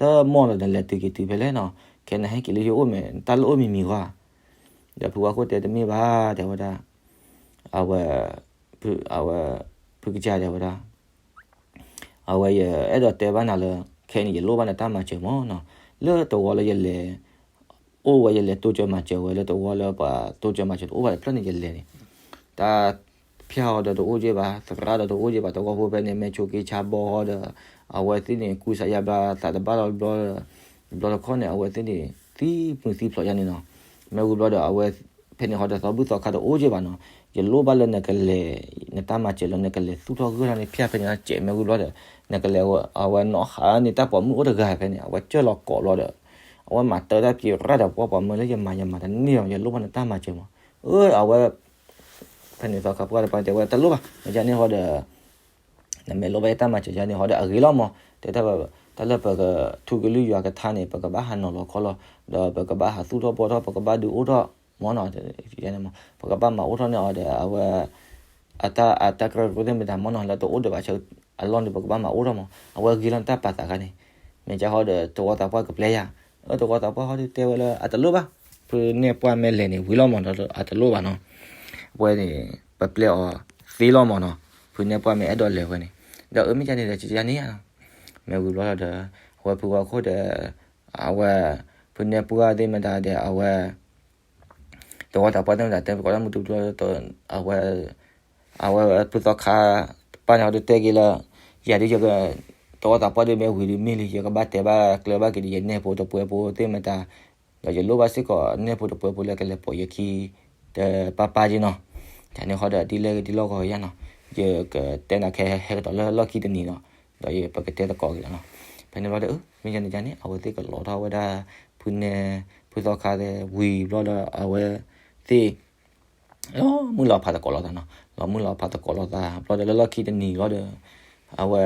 ီတမီၢ်ဒီး နလဲၤတုၤက့ၤတုၤဖဲလဲၣ်နီၤ, ခဲနဟဲက့ၤလၢယအိၣ်မ့ၢ် နတၢ်လိၣ်အိၣ်မံၤမံၤဂီၢ်ဧါ, ဒီးဖုဝါခိၣ်တဲတမ့ၢ်ဘၣ် တဲဝဲဒၣ်, အဝဲ ဖု အဝဲ ဖုကစၢ်တဲဝဲဒၣ် အဝဲယအဲၣ်ဒိးတဲဘၣ်နၤလၢ ခဲအံၤန့ၣ် ယလိၣ်ဘၣ်နတၢ်မၤစၢၤမးနီၤ, လၢသဝီလၢယလဲၤ အိၣ်ဝဲယလဲၤတိစၢၤမၤစၢၤဝဲ လၢသဝီလၢပှၤတိစၢၤမၤစၢၤတအိၣ်ဘၣ်တဖျၢၣ်န့ၣ် ယလဲၤန့ၣ် တၢ်ဖၠၣ်အီၤဒီးတအိၣ်က့ဘၣ်, သရၣ်ဒီးတအိၣ်က့ဘၣ်, သဝီဖိဖဲန့ၣ် မ့ၢ်ဆိးက့ဆါဘီဒီး အဝဲသ့ၣ်န့ၣ် ကူစါယါဘျါသးတဘၣ်လီၤဘျီ ဘျီတခီန့ၣ် အဝဲသ့ၣ်န့ၣ် သံမုာ်သံဖျိးယါန့ၣ်နီၤ, မ့ၢ်ဝံၤဘျီဒီး အဝဲ ဖဲန့ၣ်ဃီဒီးသီဘူၣ်သီခါတအိၣ်က့ဘၣ်နီၤ, ယလိၣ်ဘၣ်လၢနကလဲၤ နတၢ်မၤစၢၤလၢနကလဲၤသူၣ်ထီၣ်ဂၢၢ်ထီၣ်န့ၣ် ဖၠၣ်ဖဲန့ၣ်စဲး မ့ၢ်ဝံၤဘျီဒီး နကလဲၤ အဝဲနီၢ်ဟးန့ၣ် တၢ်ပိာ်မုၣ်အိၣ်တဂၤဖဲန့ၣ် အဝဲကၢၢ်လီၤကိးဘျီဒီး အဝဲမၤတၢ်တၢ်ပျံၤရၣ်ဒီးပှၤပိာ်မုၣ်လၢယမၤယမၤတန့ၢ်လီၤ ယလိၣ်ဘၣ်နတၢ်မၤစၢၤမး, အၢ အဝဲ ဖဲန့ၣ်သီခါပှၢ်တပၤတဲဝဲတလိၣ်ဘၣ် မ့ၢ်ကန့ၣ်ဃီဒီး နမ့ၢ်လိၣ်ဘၣ်ယတၢ်မၤစၢၤယါန့ၣ်ဃီဒီးအဂ့ၤလီၤမး, တဲတၢ်လၢပကထူကလုၢ်ယွၤကထါန့ၣ် ပကဘၣ်ဟးနီၤလီၤခီလီၤ, ဒီးပကဘၣ်ဟးသူၣ်ထီၣ်ဘှီထီၣ် ပကဘၣ်ဒုးအိၣ်ထီၣ်မးနီၤ, ပကဘၣ်မၤအိၣ်ထီၣ်န့ၢ်အီၤဒီး အဝဲ အတၢ် အတၢ်ကရၢကရိသ့ၣ်မတၤမးနီၤ လၢတအိၣ်ဒီးဘၣ်ဆၢအလီၢ်န့ၣ် ပကဘၣ်မၤအိၣ်ထီၣ်မး, အဝဲဂ့ၤလီၤနတၢ်ပာ်သးခါန့ၣ်, မ့ၢ်ကဃီဒီးသဝီသးပှၢ်ကပျဲယၤ, အၢ သဝီသးပှၢ်ဃီဒီးတဲဝဲလၢအတလိၣ်ဘၣ်, ဖုနဲၣ်ပှၢ်မ့ၢ်လဲၤန့ၣ်ဝံၤလီၤမးဒီးအတလိၣ်ဘၣ်နီၤ, အဝဲန့ၣ် ပပျဲအီၤသ့လီၤမးနီၤ, ဖုနဲၣ်ပှၢ်မ့ၢ်အဲၣ်ဒိးလဲၤဝဲန့ၣ်, ဒီးအၢမ့ၢ်ကန့ၣ်ဒီးကယါန့ၣ်ဧါ, မ့ၢ်ဝံၤဘျီဒီး အဝဲဖုဝါခိၣ်ဒီး အဝဲ ဖုနဲၣ်ပှၢ်သ့ၣ်မတၤဒီး အဝဲ သဝီသးပှၢ်သ့ၣ်မတၤတဲပကိးတၢ်မုၢ်တူၤဘျီ အဝဲ အဝဲဖုသီခါတပၤန့ၣ် အီၤဒုးတဲက့ၤလၢ ယၤဒုးယက သဝီသးပှၢ်ဒုးမ့ၢ်ဝံၤဒုးမ့ၢ်လံ ယကဘၣ်တဲဘၣ်ကျဲဘၣ်က့ၤဒီးယနဲၣ်ဖိတပှဲၤဖိသ့ၣ်မတၤ, ဒီးယလိၣ်ဘၣ်စ့ၢ်ကီးနဲၣ်ဖိတပှဲၤဖိလၢကလဲၤပိာ်ယခံ တပၢ်ပၢ်က့နီၤ, တၢ်န့ၣ်ဃီဒီးဒ်လဲၣ်ဂ့ၤဒ်လီၢ်ဂီၤယါနီၤ, ယကတဲနၤခဲဟဲကဒီးလၢလီၢ်ခံတနံၤနီၤ, ဒီးယပကတဲသကိးက့ၤလီၤနီၤ, ဖဲန့ၣ်ဘျီဒီး မ့ၢ်ကန့ၣ်န့ၣ် အဝဲသ့ၣ်ကလီၤထီၣ်ဝဲဒၣ် ဖုနဲၣ် ဖုသီခါသ့ၣ်ဝံၤဘျီဒီး အဝဲသ့ၣ် လီၤမုၢ်လီၤဖးသကိးလိာ်သးနီၤ, လီၤမုၢ်လီၤဖးသကိးလိာ်သး ဘျီဒီးလၢလီၢ်ခံတနံၤဘျီဒီး အဝဲ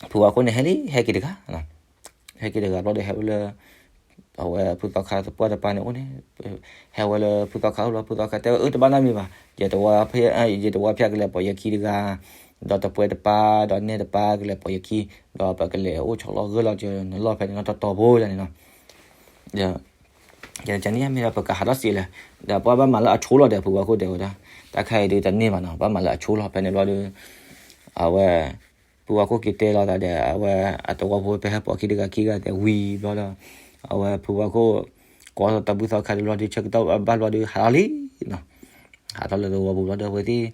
ဖုဝါခိၣ်န့ၣ် ဟဲလံ ဟဲက့ၤတဂၤ ဟဲက့ၤတဂၤဘျီဒီး ဟဲဝဲလၢ အဝဲဖုသီခါသပှၢ်တပၤန့ၣ်အိၣ်န့ၣ် ဟဲဝဲလၢဖုသီခါအိၣ်ဘျီ ဖုသီခါတဲဝဲ အၢ တဘၣ်နီတမံၤဘၣ်, ယတဝီဖဲ ယတဝီဖဲကလဲၤပိာ်ယခံတဂၤ, ဒီးတပှဲၤတပၤ ဒီးနဲတပၤကလဲၤပိာ်ယခံ, ဒီးပကလဲၤအိၣ်ဆီလီၤဂၢၢ်လီၤကနလီၢ်ဖဲန့ၣ်နီၤ တီတီဖိယၤန့ၣ်နီၤ. ယန့ၣ်မ့ၢ်ဒီးပကဟးထီၣ်စံးလဲၣ်, ဒီးပှၤဘၣ်မၤလၢအဆိလီၤဒီး ဖုဝါခိၣ်တဲဝဲဒၣ်, တၢ်ခါအံၤဒုးတန့ၢ်ဘၣ်နီၤ ဘၣ်မၤလၢအဆိလီၤ ဖဲန့ၣ်ဘျီဒီး အဝဲ ဖုဝါခိၣ်က့ၤတဲလိာ်သးဒီး အဝဲအတဝီဖိဖဲဟဲပိာ်ခံတဂၤခံဂၤသဲးဝံၤဘျီဒီး အဝဲဖုဝါခိၣ် ကိးသးတၢ်ဘုၣ်သီခါတဘျီဒီး ဆၢကတီၢ်ဘၣ်ဘျီဒီး ဟးထီၣ်လံနီၤ, ဟးထီၣ်လၢတဝီပူၤဘျီဒီး အဝဲသ့ၣ်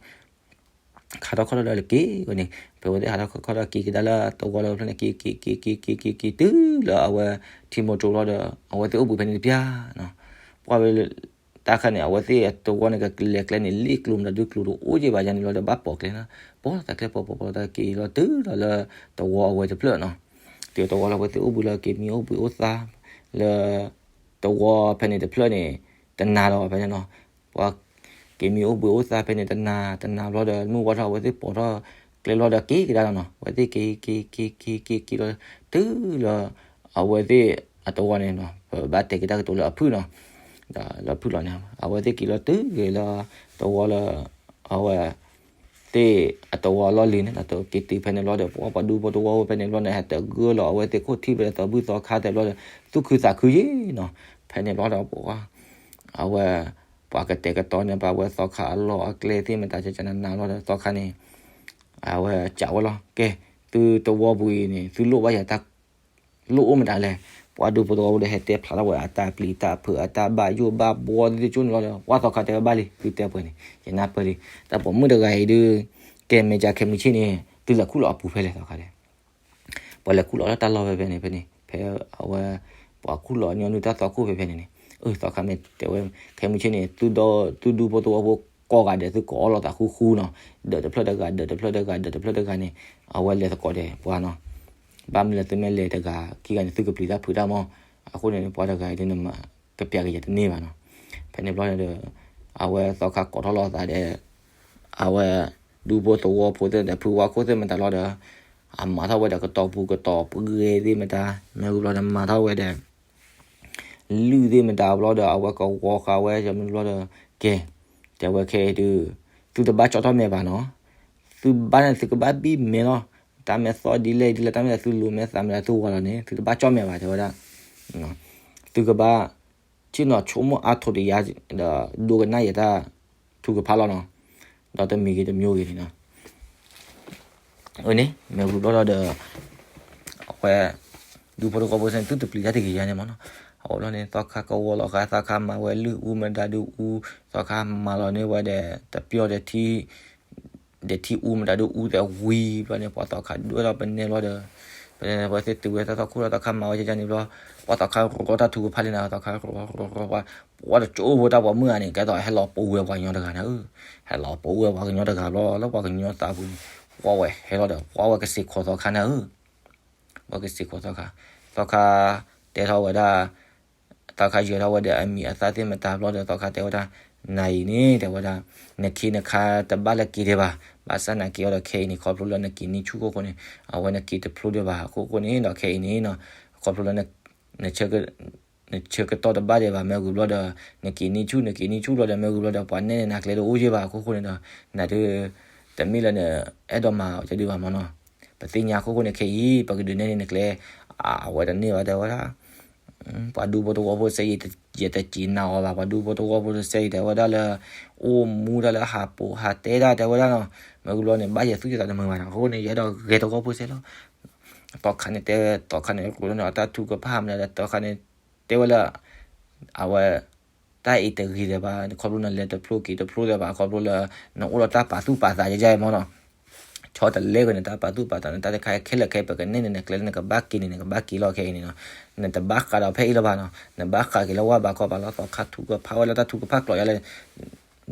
ခါထီၣ်ခီၣ်ထီၣ်ဒီးလၢက့ၤဝဲန့ၣ် ဖဲအဝဲသ့ၣ်ဟးထီၣ်ခီၣ်ထီၣ်က့ၤကဒါလၢတဝီလၢဖျၢၣ်န့ၣ် က့ၤက့ၤက့ၤက့ၤက့ၤက့ၤက့ၤတုၤလၢအဝဲထံမိၢ်ကၠိဘျီဒီး အဝဲသ့ၣ်အိၣ်ဘှံးဖဲန့ၣ်တပျၢ်နီၤ, ပှၢ်ဝဲ တၢ်ခါန့ၣ် အဝဲသ့ၣ်အတဝီန့ၣ် ကလဲၤကျဲန့ၣ် လ့ၣ်ကျိၤမတၤဒုကျိၤတအိၣ်က့ဘၣ်ယၤန့ၣ်ဘျီဒီး ဘၣ်ပိာ်ကျဲနီၤ, ပိာ်သးကျဲပိာ်ပိာ်ပိာ်သးက့ၤလီၤတုၤလီၤလၢတဝီအဝဲတဖျၢၣ်နီၤ, တုၤတဝီလၢအဝဲသ့ၣ်အိၣ်ဘှံးလၢက့ၤမံအိၣ်ဘှံးအိၣ်သါ လၢတဝီဖဲန့ၣ်တဖျၢၣ်န့ၣ် တနၤဒီးဖဲန့ၣ်နီၤ, ပှၤက့ၤမံအိၣ်ဘှံးအိၣ်သါဖဲန့ၣ်တနၤ တနၤဘျီဒီး မုၢ်ဝါထီၣ်အဝဲသ့ၣ်ပိာ်ထီၣ်ကျဲလီၤဒီးက့ၤကဒါလီၤနီၤ, အဝဲသ့ၣ်က့ၤက့ၤက့ၤက့ၤက့ၤက့ၤလီၤ တုၤလၢ အဝဲသ့ၣ်အတဝီန့ၣ်နီၤ ပဘၣ်တဲက့ၤတၢ်ကတိၤလၢအဖုၣ်နီၤ, ဒီးလၢဖုၣ်လီၤန့ၣ် အဝဲသ့ၣ်က့ၤလီၤတုၤက့ၤလၢတဝီလၢ အဝဲ သ့ၣ်အတဝီလီၢ်လံၤန့ၣ် ဒီးက့ၤတုၤဖဲန့ၣ်ဘျီဒီး ပှၤပှၤဒူဖိတဝီဖိဖဲန့ၣ်ဘျီန့ၣ် ဟဲတဂၢၢ်လီၤအဝဲသ့ၣ်ခိၣ်ထံၣ်ဖဲဒီးသးဘုၣ်သီခါတဲဘျီဒီး သူၣ်ခုသးခုယ့ၢ်နီၤ, ဖဲန့ၣ်ဘျီဒီးပှၤ အဝဲ ပှၤကတဲာ်ကတီၤန့ၣ် ပှၤဝဲသီခါအလီၢ်အကျဲသ့ၣ်မတၤကကနနၤဘျီဒီး သီခါန့ၣ် အဝဲစံးဝဲလီၤ ကဲ သုတဝီပူၤအံၤန့ၣ် သုလိၣ်ဘၣ်ယၤတၢ် လိၣ်အိၣ်မတၤလဲၣ်, ပှၤဒူဖိတဝီဖိဒီးဟဲတဲဖျါထီၣ်ဝဲအတၢ်ပျံၤတၢ်ဖုး အတၢ်ဘၣ်ယိၣ်ဘၣ်ဘှီသ့ၣ်တဖၣ်န့ၣ်လီၤဒီး ပှၤသီခါတဲဝဲဘၣ်လံ သုတဲပှဲၤန့ၣ် ယနၢ်ပၢၢ်လံ, တၢ်ပိာ်မုၣ်တဂၤအံၤဒုး ကဲမဲာ်ကၠးခဲမုၢ်ဆ့ၣ်န့ၣ် သုလဲၤခူၣ်လီၤအပူၤဖဲလဲၣ်သီခါလဲၣ်, ပှၤလဲၤခူၣ်လီၤလၢတၢ်လီၢ်ဖဲဖဲန့ၣ်ဖဲန့ၣ် ဖဲအဝဲ ပှၤခူၣ်လီၤညီနုၢ်တၢ်သီခိၣ်ဖဲဖဲန့ၣ်န့ၣ်, အၢ သီခါမ့ၢ်တဲဝဲ ခဲမုၢ်ဆ့ၣ်န့ၣ် သုဒူဖိတဝီဖိကိးဂၤဒဲး သုကိးအီၣ်လိာ်သးဃူဃူနီၤ, ဒၢးတဖျၢၣ်တဂၤ ဒၢးတဖျၢၣ်တဂၤ ဒၢးတဖျၢၣ်တဂၤန့ၣ် အဝဲလဲၤသကိးဒီးပှၤနီၤ, ဘၣ်မနုၤလဲၣ် သုမ့ၢ်လဲၤတဂၤခံဂၤန့ၣ် သုကပျံၤတၢ်ဖုးတၢ်မီၢ်, အဃိန့ၣ် ပှၤတဂၤအံၤဒုး နမၤကပျးကယဲၢ်တန့ၢ်ဘၣ်နီၤ, ဖဲန့ၣ်ဘျီဒီး အဝဲသီခါကိးထီၣ်လိာ်သးဒီး အဝဲ ဒူဖိသဝီဖိသ့ၣ်ဒီး ဖုဝါခိၣ်သ့ၣ်မတၤလီၤဒီး အမၤထီၣ်ဝဲဒီးကတီၤပူၤကတီၤပှဲၤသ့ၣ်မတၤ, မ့ၢ်ဂ့ၤဘျီဒီးမၤထီၣ်ဝဲဒီး လုၢ်သ့ၣ်မတၤဘျီဒီး အဝဲကဝီၤဃာ်ဝဲ မ့ၢ်ဘျီဒီး ကဲ တဲဝဲခဲအံၤဒုး သုတဘၣ်ကၠီထီၣ်မဲာ်ဘၣ်နီၤ, သုဘၣ်န့ၣ်သုကဘၣ်ဘံၣ်မဲာ်လီၤ, တၢ်မဲာ်သီၣ်ဒ်လဲၣ်ဒ်လဲၣ် တၢ်မဲာ်သီၣ်သုလိၤမဲာ်သးမဲာ်သီၣ်သုဝီလီၤန့ၣ် သုတဘၣ်ကၠီမဲာ်ဘၣ် တဲဝဲဒၣ်, သုကဘၣ် ဆ့ၣ်နီၤဆိကမိၣ်အါထိးတယါ ဒီးဒိကနၣ်ယတၢ်ထုကဖၣ်လီၤနီၤ, ဒီးတမံၤဂ့ၤတမံၤဂ့ၤန့ၣ်နီၤ အန့ၣ် မ့ၢ်ဝံၤဘျီဒီး အဝဲ ဒူဖိတဝီဖိစ့ၢ်န့ၣ် သုတပျံၤတၢ်တဂ့ၤယါန့ၣ်မ့ၢ်နီၤ, အဝဲဘျီန့ၣ် သီခါကဝီၤလီၤဃာ် သီခါမၤဝဲလုၢ်အူမတၤဒုးအူ, သီခါမၤလီၤန့ၢ်ဝဲဒီး တပျီဒီးထံ ဒီးထံအူမတၤဒုးအူသဲးဝံၤဘျီန့ၣ် ပှၤသီခါဒွဲၣ်ထီၣ်ပနဲဘျီဒီး ပဝဲသ့ၣ်တုၤဝဲတၢ်သီခိၣ်ဒီးသီခါမၤဝဲကကန့ၣ်ဘျီ ပှၤသီခါရီတၢ်ထုကဖၣ်လံနီၤ, သီခါရီ ပှၤတကၠိဖိတၢ်ပိာ်မုၣ်ဧါန့ၣ် ကဲသိးဟဲလီၤပိာ်ဝဲပှၤကညီတဂၤန့ၣ်ဧၢ, ဟဲလီၤပိာ်ဝဲပှၤကညီတဂၤဘျီ လၢပှၤကညီသးပူၤန့ၣ် ပှၤဝဲဟဲလီၤဒီး ပှၤဝဲကစံးခိးသီခါန့ၣ်ဧၢ, ပှၤကစံးခိးသီခါ, သီခါ တဲထီၣ်ဝဲဒၣ် သီခါယဲၤထီၣ်ဝဲဒီးအမံၤအသၣ်သ့ၣ်မတၤဘျီဒီး သီခါတဲဝဲဒၣ် နၤအံၤန့ၣ် တဲဝဲဒၣ် နခ့နခါတဘၣ်လၢက့ၤဒံးဘၣ်, ဘၣ်ဆၣ်နာ်က့ၤအီၤဒီးခဲအံၤန့ၣ် ခီဖျိလၢနက့ၤန့ၢ်ဆူၣ်ခိၣ်ဃိန့ၣ် အဝဲနက့ၤတဖျိဒံးဘၣ်အခိၣ်ဃိန့ၣ်ဒီး ခဲအံၤန့ၣ်နီၤ ခီဖျိလၢ နဆၢကတီၢ်တဘၣ်ဒံးဘၣ် မ့ၢ်ဂ့ၤဘျီဒီး နက့ၤန့ၢ်ဆူၣ် နက့ၤန့ၢ်ဆူၣ်ဘျီဒီး မ့ၢ်ဂ့ၤဘျီဒီး ပှၤနဲၣ်န့ၢ်နၤကျဲတအိၣ်ယဲၢ်ဘၣ်အခိၣ်ဃိန့ၣ်ဒီး နဒုး တမ့ၢ်လၢနအဲၣ်ဒိးမၤအီၤဒံးဘၣ်မ့ၢ်နီၤ, ပသ့ၣ်ညါအခိၣ်ဃိန့ၣ်ခဲအံၤ ပကဒုးနဲၣ်န့ၢ်နကျဲ အဝဲတန့ၢ်ဘၣ်တဲဝဲဒၣ် ပှၤဒူဖိတဝီဖိစဲအံၤ ယတစံးနာ်အီၤဘၣ်, ပှၤဒူဖိတဝီဖိစဲအံၤ တဲဝဲဒၣ်လၢ အိၣ်မူဒၣ်လၢဟးပိာ်ဟးတဲဒၣ် တဲဝဲဒၣ်နီၤ, မ့ၢ်ဂ့ၤဘျီန့ၣ် ဘၣ်ယဲၢ်သူၣ်ယဲၢ်သးတမုာ်ဘၣ်နီၤ, အဃိန့ၣ် ယအဲၣ်ဒိးဂဲၤတဝီဖိစဲလီၤ, သီခါန့ၣ်တဲ သီခါန့ၣ် ကျိန့ၣ် အတၢ်ထုကဖၣ်မနုၤဒီး သီခါန့ၣ် တဲဝဲလၢ အဝဲ တၢ်အံၤတဂ့ၤဒံးဘၣ် ခီဖျိနလဲၤတဖျိက့ၤတဖျိဒံးဘၣ် ခီဖျိလၢ နအိၣ်ဒီးတၢ်ပာ်သူၣ်ပာ်သးယဲၢ်ယဲၢ်မ့ၢ်နီၤ, ဆီတလဲကွံာ်နတၢ်ပာ်သူၣ်ပာ်သး နတၢ်တခါခဲလၢာ်ခဲအံၤ ပကနဲၣ်န့ၢ်နကျဲလၢနကဘၣ်က့ၤန့ၣ် နကဘၣ်က့ၤလီၤခဲအံၤန့ၣ်နီၤ, နတဘၣ်ဃးဒီးဖဲအံၤလၢၤဘၣ်နီၤ, နဘၣ်ဃးက့ၤလၢဝၢ်ဘးကီဘးလီၤ, သီခါထုကဖၣ်ဝဲလၢတၢ်ထုကဖၣ်ကျိာ်ယါလၢ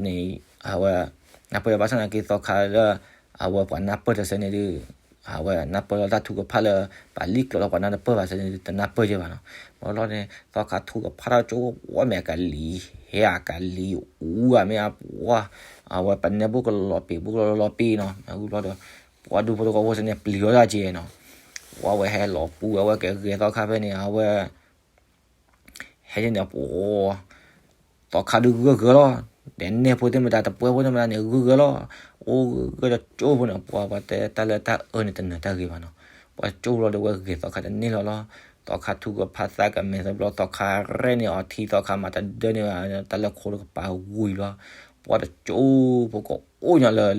န့ၣ် အဝဲ နၢ်ပၢၢ်ဘၣ်ဆၣ်နာ်က့ၤသီခါလၢ အဝဲပှၤနၢ်ပၢၢ်တစဲန့ၣ်ဒုး အဝဲနၢ်ပၢၢ်လီၤတၢ်ထုကဖၣ်လၢ ပှၤလံၣ်ကျၢၤလီၤပှၤနၢ်တပၢၢ်ဘၣ်ဆၣ်န့ၣ် တနၢ်ပၢၢ်ကဲဘၣ်နီၤ. ဘျီလီၤန့ၣ် သီခါထုကဖၣ်ထီၣ်ကၠိဝဲမ့ၢ်အကလံၤ ဟဲအကလံၤအူအမ့ၢ်အပှၤ အဝဲပနဲဘိၣ်ကလီၤပံာ် ဘိၣ်ကလီၤလီၤပံာ်နီၤ. မ့ၢ်ဝံၤဘျီဒီး ပှၤဒူဖိသဝီဖိစ့ၢ်န့ၣ် ပျံၤဝဲဒၣ်ကဲနီၤ. ပှၤဝဲဟဲလီၤပူၤဝဲ အဝဲကဂဲၤသီခါဖဲန့ၣ် အဝဲ ဟဲန့ၣ် ပှၤ သီခါဒုးဂုၢ်ဂၢၢ်လီၤ. ဒီးနဲၣ်ဖိသ့ၣ်မတၤ တပှဲၤဖိသ့ၣ်မတၤန့ၣ် ဂုၢ်ဂၢၢ်လီၤ. အိၣ်ဂၢၢ်တကၠိဖိန့ၣ် ပှၤ ပှၤတဲတၢ်လၢတၢ်အၢန့ၣ် တနၢၤတၢ်ဂ့ၤဘၣ်နီၤ. ပှၤကၠိလီၤဒီး ဝဲဂဲၤသီခါတန့ၢ်လီၤလီၤ. သီခါထုကဖၣ်သးကမဲာ်သဘျီ သီခါရဲၣ်န့ၣ်အီၤထံ သီခါမၤတဒၢန့ၣ် တၢ်လၢခိတကပၤဝံၤလီၤ. ပှၤတကၠိဖိကအိၣ်ညီလၢ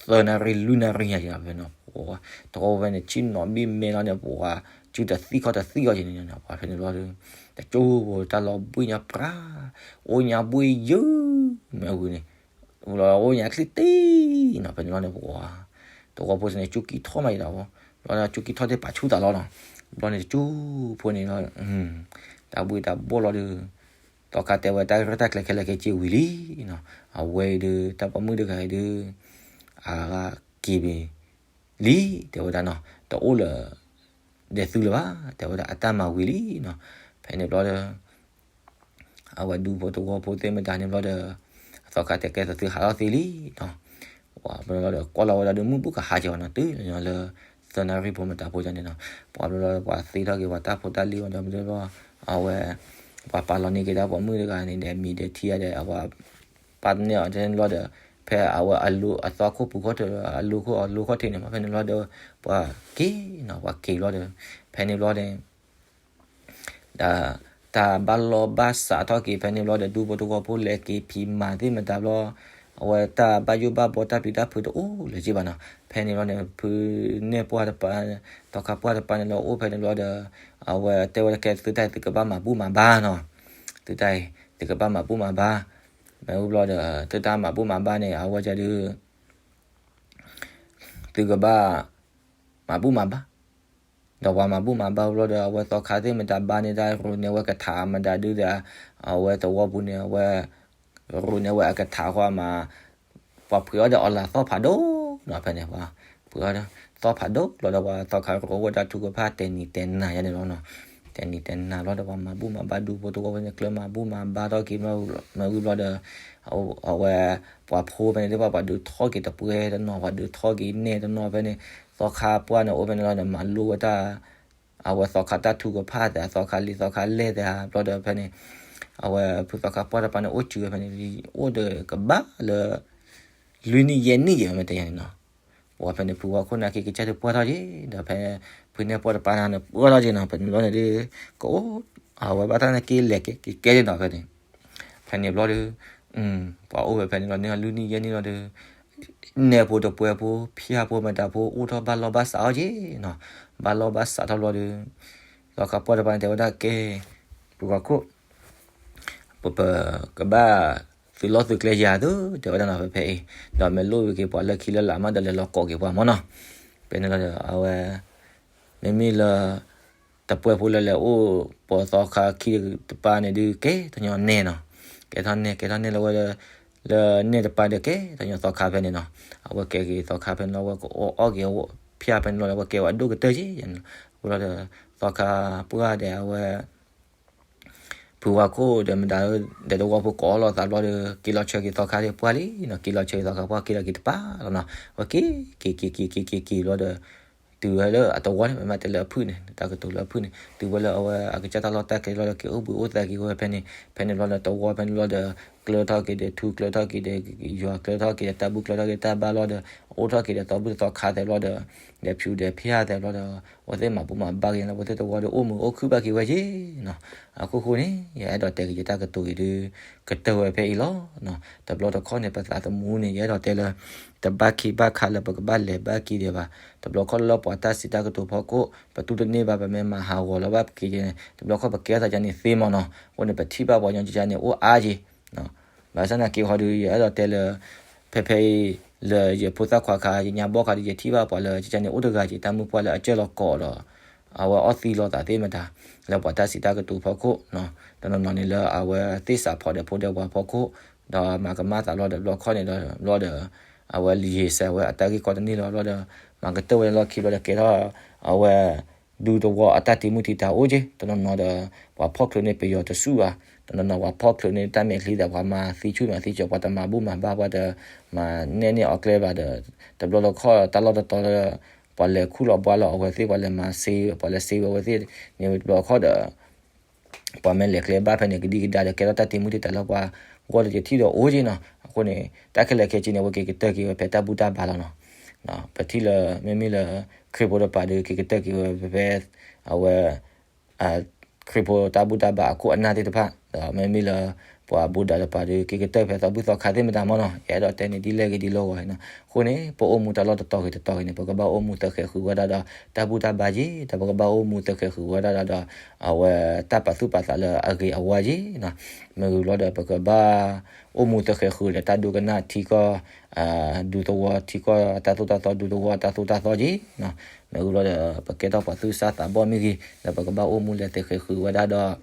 သၢနၣ်ရံၣ်လွံၢ်နၣ်ရံၣ်ညါကဲနီၤ ဖဲန့ၣ် ပှၤ တဝီဖဲန့ၣ် ဆ့ၣ်နီၤဘံၣ်မဲလီၤန့ၣ် ပှၤ စုတသံၣ်ခီၣ်တသံၣ်အီၤကဲန့ၣ် ပှၤဖဲန့ၣ်ဘျီဒီး တကၠိဖိတၢ်လီၤဘှံးညါပြၢ် အိၣ်ညါဘှံးယုၢ် မ့ၢ်ဝံၤန့ၣ် အိၣ်ညါချံတ့ၢ်နီၤ ဖဲန့ၣ်ဘျီန့ၣ် ပှၤ တဝီဖိစ့ၢ်န့ၣ် ကၠိကံထီၣ်မးယဲဒီး ဘျီန့ၣ် ကၠိကံထီၣ်သ့ၣ်ပာ်ဆူၣ်သးလီၤနီၤ. ဘျီန့ၣ် တကၠိဖိန့ၣ်လီၤ တၢ်ဘှံးတၢ်ဘှီၣ်လီၤဒီး သီခါတဲဝဲတၢ်ရဲၣ်တၢ်ကျဲၤခဲလၢာ်ခဲဆ့ဝံၤလံနီၤ. အဝဲအံၤဒီး တၢ်ပိာ်မုၣ်တဂၤအံၤဒီး အဂၤက့ၤလံ တဲဝဲဒၣ်နီၤ တအိၣ်လၢ ဒဲးသုလၢၤဘၣ် တဲဝဲဒၣ်အတၢ်မၤဝံၤလံနီၤ. ဖဲန့ၣ်ဘျီဒီး အဝဲဒူဖိသဝီဖိသ့ၣ်မတၤန့ၣ်ဘျီဒီး အသီခါတဲကဲသုဟးထီၣ်သ့လံနီၤ. ပှၤဘျီဒီး ကွၢ်လီၤဝဲဒၣ်ဒီး မုၢ်ဘူၣ်ကဟါကဲဝဲနီၤ တုၤလၢ သၢနၣ်ရံၣ်ဖိမတၤဖိန့ၣ်နီၤ. ပှၤဘျီဒီး ပှၤသ့ထီၣ်က့ၤပှၤတၢ်ဖိတၢ်လံၤဝဲဒီး ဘျီဒီး အဝဲ ပှၤပာ်လီၤန့ၢ်က့ၤတၢ်ပိာ်မုၣ်တဂၤန့ၣ်ဒီး မံၤဒီးထံဒီး အဝဲ ပာ်တန့ၢ်အီၤန့ၣ်ဘျီဒီး ဖဲအဝဲအလိၤအသီခိၣ်ပူၤခီၣ်ထံး အလိၤခိၣ်အလိၤခီၣ်ထံးန့ၣ် ဖဲန့ၣ်ဘျီဒီး ပှၤက့ၤနီၤ ပှၤက့ၤဘျီဒီး ဖဲန့ၣ်ဘျီန့ၣ် ဒီး တၢ်ဘၣ်လီၢ်ဘၣ်စးထီၣ်က့ၤ ဖဲန့ၣ်ဘျီဒီး ဒူဖိသဝီဖိလဲၤက့ၤဖံးမၤသ့ၣ်မတၤဘျီ အဝဲတၢ်ဘၣ်ယိၣ်ဘၣ်ဘှီတၢ်ပျံၤတၢ်ဖုးတအိၣ်လၢၤက့ဘၣ်နီၤ. ဖဲန့ၣ်ဘျီန့ၣ် ဖုနဲၣ်ပှၢ်တပၤ သီခါပှၢ်တပၤန့ၣ်လီၤ အိၣ်ဖဲန့ၣ်ဘျီဒီး အဝဲတဲဝဲတကဲသုတၢ်အံၤ သုကဘၣ်မၤဘူၣ်မၤဘါနီၤ. သုတၢ်အံၤ သုကဘၣ်မၤဘူၣ်မၤဘါ မ့ၢ်ဝံၤဘျီဒီး သုတၢ်မၤဘူၣ်မၤဘါန့ၣ် အဝဲဒၣ်ဒီး သုကဘၣ် မၤဘူၣ်မၤဘါ ဒီးပှၤမၤဘူၣ်မၤဘါဘျီဒီး အဝဲသီခါသ့ၣ်မတၤဘါန့ၢ်တၢ် ရိးန့ၢ်ဝဲကထါမတၤဒုဒီး အဝဲသဝီပူၤန့ၣ် အဝဲ ရိးန့ၢ်ဝဲအကထါဃီမး ပှၤဖှ့ၤအီၣ်ဒီးအီၤလၢသီၣ်ဖးဒိၣ်နီၤ ဖဲန့ၣ် ပှၤဖှ့ၤအီၣ်ဒီး သီၣ်ဖးဒိၣ်လီၤဒီး ပှၤသီခါရိးဝဲဒၣ်ထုကဖၣ်တဲနံၤတဲနၤယါန့ၣ်လီၤနီၤ. တဲနံၤတဲနၤလီၤဒီး ပှၤမၤဘူၣ်မၤဘါဒူဖိသဝီဖိန့ၣ် ကျၢၤမၤဘူၣ်မၤဘါထီၣ်က့ၤ မ့ၢ်ဝံၤဘျီဒီး အဝဲ ပှၤဖိဖဲန့ၣ် ပှၤဒုးထီၣ်က့ၤတပှဲၤတနီၤ ပှၤဒုးထီၣ်က့ၤနဲၣ်တနီၤဖဲန့ၣ် သီခါပှၢ်န့ၣ် အိၣ်ဖဲန့ၣ်လီၤဒီး မၤလိဝဲတၢ် အဝဲသီခါတၢ်ထုကဖၣ်သ့ၣ် သီခါလံၤ သီခါလဲၢ်သ့ၣ်ဧါ ဘျီဒီးဖဲန့ၣ် အဝဲဖုသီခါပှၢ်တပၤန့ၣ် အိၣ်စူၤဝဲဖဲန့ၣ် အိၣ်ဒီးကဘၣ်လၢ လွံၢ်နံၣ်ယဲၢ်နံၣ်ယဲၢ်မ့ၢ်တယါန့ၣ်နီၤ. ပှၤဖဲန့ၣ် ဖုဝါခိၣ်နာ်က့ကစၢ်ဒုးပှၢ်ထီၣ်က့ၤ ဒီးဖဲ ဖုနဲၣ်ပှၢ်တပၤန့ၣ် ပှၢ်ထီၣ်က့ၤနီၤ ဖဲန့ၣ်ဘျီန့ၣ်ဒီး ကအိၣ် အဝဲဘၣ်တၢ်နာ်က့လဲၤက့ၤကဲကဲန့ၣ်နီၤ ဖဲန့ၣ် ဖဲန့ၣ်ဘျီဒီး ပှၤအိၣ်ဝဲဖဲန့ၣ်လီၤ န့ၢ်လွံၢ်နံၣ်ယဲၢ်နံၣ်လီၤဒီး နဲၣ်ဖိတပှဲၤဖိ ဖၠၣ်ဖိမတၤဖိ အိၣ်ထီၣ်ဘၣ်လီၢ်ဘၣ်စးအီၤက့ၤနီၤ. ဘၣ်လီၢ်ဘၣ်စးထီၣ်ဘျီဒီး သီခါပှၢ်တပၤန့ၣ် တဲဝဲဒၣ်ကဲ ဖုဝါခိၣ် ပ ပကဘၣ်သုးလီၢ်သုးကျဲယၤသု တဲဝဲဒၣ်နီၤ ဖဲဖဲအံၤ ဒီးမ့ၢ်လိၣ်ဝံၤက့ၤပှၤလၢခံလၢလာ်မးဒီး လဲၤလီၤကိးက့ၤပှၤမ့ၢ်နီၤ. ဖဲန့ၣ်လီၤဒီး အဝဲ မ့မ့ၢ်လၢ တပှဲၤဖိလၢလဲၤအိၣ် ပှၤသီခါခံတပၤန့ၣ်ဒုး ကဲထီၣ်ညီနဲၣ်နီၤ. ကဲထီၣ်နဲၣ် ကဲထီၣ်နဲၣ်လၢဝဲ လၢနဲၣ်တပၤဒီး ကဲထီၣ်ညီသီခါဖဲန့ၣ်နီၤ. အဝဲကဲက့ၤသီခါဖဲန့ၣ်လီၤ အဝဲကအိၣ်အီၣ်က့ၤဖၠၣ်ဖဲန့ၣ်လီၤ အဝဲကဲဝဲဒိၣ်ကတၢၢ်က့ၤန့ၣ်လီၤ. အဃိလီၤဒီး သီခါပှၢ်ဒီး အဝဲ ဖုဝါခိၣ်ဒီးမတၤ ဒီးသဝီဖိကိးအီၣ်လိာ်သးဘျီဒီး က့ၤလီၤဆၢက့ၤသီခါသ့ၣ်ပှၢ်လံနီၤ. က့ၤလီၤဆၢက့ၤသီခါပှၢ် က့ၤလီၤက့ၤတပၤလီၤနီၤ. အဝဲက့ၤ က့ၤ က့ၤ က့ၤ က့ၤ က့ၤ က့ၤဘျီဒီး တုၤဝဲလၢအသဝီန့ၣ် မ့ၢ်မးတဲလၢအဖုၣ်န့ၣ် တၢ်ကတိၤလၢအဖုၣ်န့ၣ် တုၤဝဲလၢအဝဲအကစၢ်တၢ်လီၢ်တၢ်ကျဲလီၤဒီး က့ၤအိၣ်ဘှံးအိၣ်သါက့ၤဝဲဖဲန့ၣ် ဖဲန့ၣ်ဘျီဒီး သဝီဖဲန့ၣ်ဘျီဒီး ကျၢၤထီၣ်က့ၤဒီး ထူကျၢၤထီၣ်က့ၤဒီး ယွၤကျၢၤထီၣ်က့ၤဒီး တၢ်ဘူၣ်ကျၢၤထီၣ်က့ၤတၢ်ဘါလီၤဒီး အိၣ်ထီၣ်က့ၤဒီးသီဘူၣ်သီခါသဲးဘျီဒီး ဒီးဖၠူဒီးဖၠၣ်သဲးဘျီဒီး အဝဲသ့ၣ်မၤဘူၣ်မၤဘါက့ၤန့ၣ် အဝဲသ့ၣ်သဝီဒီး အိၣ်မုာ်အိၣ်ခုၣ်ဘၣ်က့ၤဝဲက့ၤနီၤ. အခိၣ်ဃိန့ၣ် ယအဲၣ်ဒိးတဲက့ၤယတၢ်ကတိၤအံၤဒုး ကတၢၢ်ဝဲဖဲအံၤလီၤ. တဘျီတခီၣ်န့ၣ် ပသးသမူန့ၣ် ယအဲၣ်ဒိးတဲလၢ တဘၣ်ခံဘၣ်ခါလၢပကဘၣ်လဲၤဘၣ်က့ၤဒံးဘၣ်. တဘျီခီၣ်လၢပှၤတၢ်စံးတၢ်ကတိၤဖီခိၣ် ပတူၢ်တန့ၢ်ဘၣ် ပမ့ၢ်မၤဟးဂီၤလၢၤဘၣ်က့ၤန့ၣ် တဘျီခီၣ်ပကဲထီၣ်သးန့ၣ်သ့မ့ၢ်နီၤ. အဃိန့ၣ် ပထံၣ်ဘၣ်ပှၤကညီကန့ၣ် အိၣ်အါက့ၤ ဘၣ်ဆၣ်သနာ်က့ဃီဒီး ယအဲၣ်ဒိးတဲလၢ ဖဲဖဲအံၤ လၢယဖိသၣ်ခွါခါ ယညါဘီၣ်ခါဒီး ယထံၣ်ဘၣ်ပှၤလၢကန့ၣ်အိၣ်တဂၤက့ၤ တၢ်မုၢ်ပှၢ်လၢအစၢၢ်လီၤကိးဒီး အဝဲအီၣ်သံလိာ်သးသ့ၣ်မတၤ လၢပှၤတၢ်စံးတၢ်ကတိၤဖီခိၣ် တနီၤနီၤန့ၣ်လၢအဝဲသ့ၣ်စးဖီၣ်ဒီးဖိဒီးပှၤဖီခိၣ် ဒီးမၤကမၣ်သးလီၤဒီး ဘျီခီၣ်န့ၣ်ဒီး ဘျီဒီး အဝဲလံာ်ယံာ်စဲးဝဲအတၢ်ဂ့ၢ်ကီတန့ၢ်လီၤဘျီဒီး ကတၢၢ်ဝဲလီၢ်ခံဘျီဒီးကဲထီၣ် အဝဲ ဒူသဝီအတၢ်တ့မုၢ်တံာ်တာ်အိၣ်က့ၤ, တနီၤနီၤဒီး ပှၤဖီၣ်ချုးန့ၢ်ပယီၤတစူၣ်ဘၣ်, တနီၤနီၤပှၤဖီၣ်ချုးန့ၢ်တၢ်မဲာ်ချံဒီး ပှၤမၤသံဆူၣ်မၤသံကၠီၤ, ပှၤတမၤဘူၣ်မၤဘါ, ပှၤတမၤနဲၣ်န့ၢ်အီၤကျဲဘၣ်ဒီး တဘျီတခီၣ်တၢ်လီၢ်တတီၤလၢ ပှၤလဲၤခူၣ်လီၤဘှါလီၤအဝဲသ့ၣ်, ပှၤလဲၤမၤစ့, ပှၤလဲၤစ့ဝဲအဝဲသ့ၣ်န့ၣ် တဘျီတခီၣ်ဒီး ပှၤမ့ၢ်လဲၤကျဲဘၣ်ဖဲန့ၣ် ကဒံကဒါဒီး ကဲထီၣ်တၢ်တ့မုၢ်တံာ်တာ်လၢပှၤဂီၢ်တယထံၣ်ဒီးအိၣ်က့ၤနီၤ. အဃိန့ၣ် တၢ်ခဲလၢာ်ခဲဆ့န့ၣ် အဝဲက့ၤကတၢၢ်က့ၤဝဲဖဲတၢ်ဘူၣ်တၢ်ဘါလီၤနီၤ. ပထံၣ်လၢ မ့မ့ၢ်လၢ ခရံာ်ဖိတပၤဒီး က့ၤကတၢၢ်က့ၤဝဲဖဲ အဝဲ ခရံာ်ဖိတၢ်ဘူၣ်တၢ်ဘါအခိၣ်အနၢ်သ့ၣ်တဖၣ်, ဒီးမ့မ့ၢ်လၢ ပှၤဘူၣ်ဒၣ်တပၤဒီး က့ၤကတၢၢ်ဖဲသီဘူၣ်သီခါသ့ၣ်မတၤမီၢ်နီၤ. ယအဲၣ်ဒိးတဲန့ၣ်ဒ်လဲၣ်ဂ့ၤဒ်လဲၣ်ဂ့ၤနီၤ. အဃိန့ၣ် ပအိၣ်မူတၢ်လီၢ်တတီၤဂ့ၤတတီၤဂ့ၤန့ၣ် ပကဘၣ်အိၣ်မူသဃဲးဃုာ်ဝဲဒၣ်ဒီး တၢ်ဘူၣ်တၢ်ဘါက့ၤ, ဒီးပကဘၣ်အိၣ်မူသဃဲးဃုာ်ဝဲဒၣ်ဒီး အဝဲတၢ်ပာ်သူၣ်ပာ်သးလၢအဂ့ၤအဝါက့ၤနီၤ. မ့ၢ်ဂ့ၤဘျီဒီး ပကဘၣ်အိၣ်မူသဃဲးဃုာ်ဒီးတၢ်ဒိကနၣ်ထံကီၢ် ဒူသဝီထံကီၢ် တၢ်သိၣ်တၢ်သီဒူသဝီတၢ်သိၣ်တၢ်သီက့ၤနီၤ. မ့ၢ်ဂ့ၤဘျီဒီး ပကဲထီၣ်ပှၤသူၣ်စၢ်သးဘီၣ်မ့ၢ်ဂ့ၤ, ဒီးပကဘၣ်အိၣ်မူလဲၤသဃဲးဃုာ်ဝဲဒၣ်ဒီး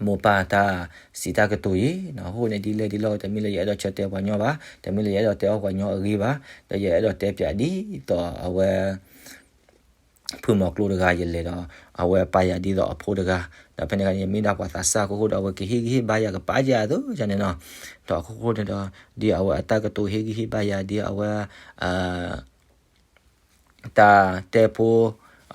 မိၢ်ပၢ်တၢ်စံးတၢ်ကတိၤက့ၤနီၤ. အဃိန့ၣ် ဒ်လဲၣ်ဒ်လဲၣ်ဂ့ၤ တမ့ၢ်လၢယအဲၣ်ဒိးဆၢတဲာ်ပှၤညီဘၣ်, တမ့ၢ်လၢယအဲၣ်ဒိးတဲအီၣ်ပှၤညီအဂ့ၢ်ဘၣ်, ဒီးယအဲၣ်ဒိးတဲပၠးဒ်သိးအဝဲ ဖုမီၤကျိတဂၤ ယလဲၤဒီး အဝဲပာ်ယၤဒ်သိးအဖိတဂၤ, ဒီးဖဲန့ၣ်အခါန့ၣ် ယမ့ၢ်ဒၣ်ပှၤသးစၢ်အခိၣ်ဃိဒီး အဝဲကဟ့ၣ်ဂံၢ်ဟ့ၣ်ဘါယၤ ကပာ်ယၤအသိးန့ၣ်နီၤ. ဒီးအခိၣ်ဃိန့ၣ်ဒီး ဒ်အဝဲအတၢ်ကတိၤဟ့ၣ်ဂံၢ်ဟ့ၣ်ဘါယၤ ဒ်အဝဲ တၢ်တဲဖိ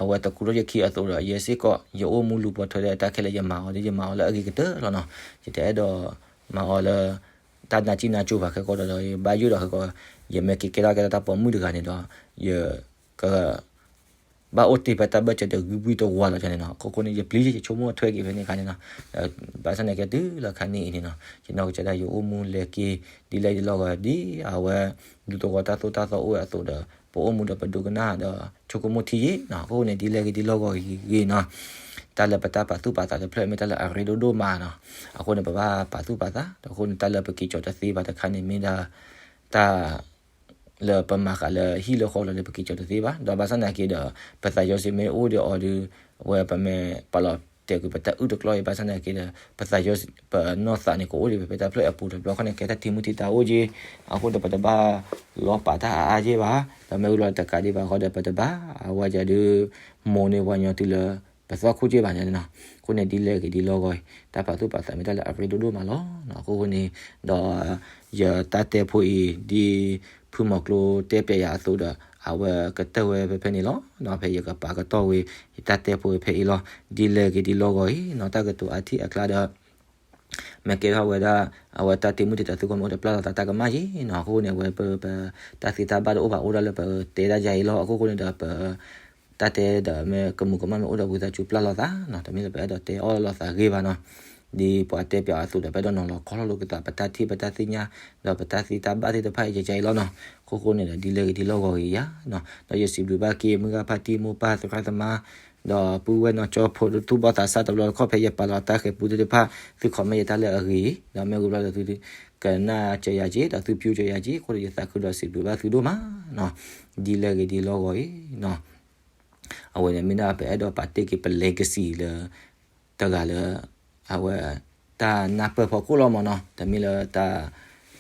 အဝဲတကူထီၣ်ယခံအသိးဒီး ယဲစ့ၢ်ကီး ယအိၣ်မူလူၤပိာ်ထွဲဒီးတၢ်ခဲလၢာ် ယမၤအီၤဒီး ယမၤအီၤလၢအဂ့ၤကတၢၢ်လီၤနီၤ. ယတအဲၣ်ဒိးမၤအီၤလၢ တၢ်နးစံၣ်နးကၠိဘၣ်. ခဲကီးဒီး ယဘၣ်ယိၣ်ဒီး ခဲကီး ယမ့ၢ်က့ၤကဲထီၣ်ကဲထီၣ်တၢ်ပိာ်မုၣ်တဂၤန့ၣ်ဒီး ယက ဘၣ်အိၣ်တ့ၢ်ဖဲတၢ်ဘၢၣ်စၢၤဒီးဂံၢ်ဘှံးတဝါလီၤန့ၣ်နီၤ. အခိၣ်ဃိန့ၣ် ယပျံၤ ယဆိကမိၣ်ထွဲက့ၤဖဲန့ၣ်အခါန့ၣ်နီၤ. ဘၣ်ဆၣ်န့ၣ်ကဲတုၤလၢခါန့ၣ်အံၤန့ၣ်နီၤ ယနီၢ်ကစၢ်ဒၣ်ယအိၣ်မူလဲၤက့ၤ ဒ်လဲၣ်ဒ်လဲၣ်ဂ့ၤ ဒ်အဝဲ ဒူသဝီတၢ်သိၣ်တၢ်သီအိၣ်ဝဲအသိးဒီး ပအိၣ်မူဒီးပဒိကနၣ်ဒီး ဆိကမိၣ်ထံယ့ၤနီၤ. အဃိန့ၣ် ဒ်လဲၣ်ဂ့ၤဒ်လဲၣ်ဂ့ၤဂ့ၤနီၤ တၢ်လၢပတၢ်ပာ်သူၣ်ပာ်သးတဖျၢၣ် မ့ၢ်တၢ်လၢအရ့ဒိၣ်ဒိၣ်မးနီၤ. အဃိန့ၣ် ပဘၣ်ပာ်သူၣ်ပာ်သး ဒီးအဃိန့ၣ် တၢ်လၢပက့ၤကၠီၤတသ့ဘၣ်တခါန့ၣ် မ့ၢ်ဒၣ် တၢ် လၢပမၤဃာ်လၢဟံၣ်လၢဃီလီၤဒီး ပက့ၤကၠီၤတသ့ဘၣ်. ဒီးဘၣ်ဆၣ်သနာ်က့ဒီး ပသးယီၤစ့ၢ်မ့ၢ်အိၣ်ဒီးအီၤဒီး အဝဲပမ့ၢ်ပာ်လီၤတဲာ်ကွံာ်ပတၢ်အုၣ်တကျီၢ်အံၤ ဘၣ်ဆၣ်သနာ်က့ဒီး ပသးယီၤ ပနီၢ်သးန့ၣ် ကအိၣ်ဒံးဖဲတၢ်ဖျၢၣ်အပူၤတဘျီခီန့ၣ် ကဲတၢ်တ့မုၢ်တံာ်တာ်အိၣ်က့ၤ, အဃိဒီးပတဘၣ်လီၤပာ်တၢ်အါအါက့ၤဘၣ်. ဒီးမ့ၢ်ဝံၤလီၤတကးဒံးဘၣ်ဃီဒီး ပတဘၣ်အဝဲဒၣ်ဒီး မိၢ်န့ၢ်ပှၤညီတုၤလၢ ပသီၣ်ခိၣ်က့ၤဘၣ်န့ၣ်နီၤ. အဃိန့ၣ် ဒ်လဲၣ်ဂ့ၤဒ်လဲၣ်ဂ့ၤ တၢ်ပာ်သူၣ်ပာ်သးမ့ၢ်တၢ်လၢအရ့ဒိၣ်ဒိၣ်မးလီၤ. အဃိန့ၣ် ဒီးယတၢ်တဲဖိအံၤ ဒ်ဖုမီၤကျိတဲပျဲယၤအသိးဒီး အဝဲကတၢၢ်ဝဲဖဲဖဲန့ၣ်လီၤ. ဒီးဖဲယကပာ်ကတီၢ်ဝံၤ ယတၢ်တဲဖိဖဲအံၤလီၤ. ဒ်လဲၣ်ဂ့ၤဒ်လဲၣ်ဂ့ၤနီၤ တၢ်ကတိၤအါထံၣ်အကျါဒီး မ့ၢ်ကဲထီၣ်ဝဲဒၣ် အဝဲတၢ်တ့မုၢ်တံာ်တာ်သုးခိၣ်မ့ၢ်အိၣ်ဒီးပျၢ်လိာ်သးတၢ်ကမၣ်ယ့ၤနီၤ. အဃိန့ၣ် အဝဲပ ပ တၢ်သ့တၢ်ဘၣ်တအိၣ်ဘၣ်အိၣ်ဒၣ်လၢပတဲဒၣ်ယၤအံၤလီၤ. အဃိဃိန့ၣ်ဒီးပ တၢ်တဲဒီးမ့ၢ်ကမူးကမၣ်မ့ၢ်အိၣ်ဒီးဝံသးစူၤပျၢ်လိာ်သးနီၤ. တမ့ၢ်လၢပအဲၣ်ဒိးတဲအီၣ်လိာ်သးဂ့ၢ်ဘၣ်နီၤ. ဒ်ပှၤတဲပျးအသိးဒီး ပအဲၣ်ဒိးနီၤလီၤခီလီၤလိာ်ကသး ပတၢ်ထံၣ်ပတၢ်သ့ၣ်ညါ ဒီးပတၢ်သ့တၢ်ဘၣ်သ့ၣ်တဖၣ်အံၤ ယကဲအံၤလီၤနီၤ. အဃိဃိန့ၣ်ဒီး ဒ်လဲၣ်ဂ့ၤဒ်လဲၣ်ဂ့ၤယၤနီၤ. ဒီးယစံးဘျုးဘၣ်က့ၤ မုၢ်ဂၤဖါတံၢ်မိၢ်ပၢ်သရၣ်သမါ ဒီးပုၢ်ဝဲၢ်နီၢ်ကၠီဖိ သူၣ်ဘီၣ်သးစၢ်တဘျီတခီၣ် ဖဲယပာ်လီၤတၢ်ဃဲၤပူသ့ၣ်တဖၣ် သု comment ယတၢ်လၢအဂ့ၤ ဒီးမ့ၢ်ဂ့ၤဘျီဒီးသု ကနၣ်စၢၤယၤက့ၤ ဒီးသု view စၢၤယၤက့ၤ အဃိဒီးယသးခုဒီးစံးဘျုးဘၣ်သုဒိၣ်မးနီၤ. ဒ်လဲၣ်ဂ့ၤဒ်လဲၣ်ဂ့ၤနီၤ. အဝဲန့ၣ်မ့ၢ်ဒၣ်ပအဲၣ်ဒိးပာ်တ့ၢ်က့ၤပ legacy လၢ တဂၤလၢ အဝဲ တၢ်နၢ်ပၢၢ်ဖီခိၣ်လီၤမးနီၤ. တမ့ၢ်လၢတၢ်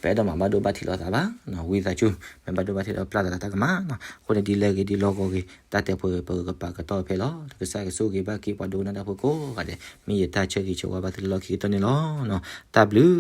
ပအဲၣ်ဒိးမၤဘၣ်ဒိဘၣ်ထံးလိာ်သးဘၣ်နီၤ. ဝံသးစူၤ မ့ၢ်ဘၣ်ဒိဘၣ်ထံးဒီးပျၢ်လိာ်သးတၢ်ကမၣ်နီၤ. အဃိန့ၣ် ဒ်လဲၣ်ဂ့ၤဒ်လဲၣ်ဂ့ၤ တၢ်တဲဖိပကပာ်ကတီၢ်ဖဲလီၤ. ကစၢ်ယွၤကဆိၣ်ဂ့ၤဘၣ်က့ၤပှၤဒိကနၣ်တၢ်ဖိကိးဂၤဒဲး မ့ၢ်ယတၢ်ဆၢဂ့ၤဆၢဝါဘၣ်သုလၢလီၢ်ခံကတၢၢ်န့ၣ်လီၤ. တၢ်ဘျုး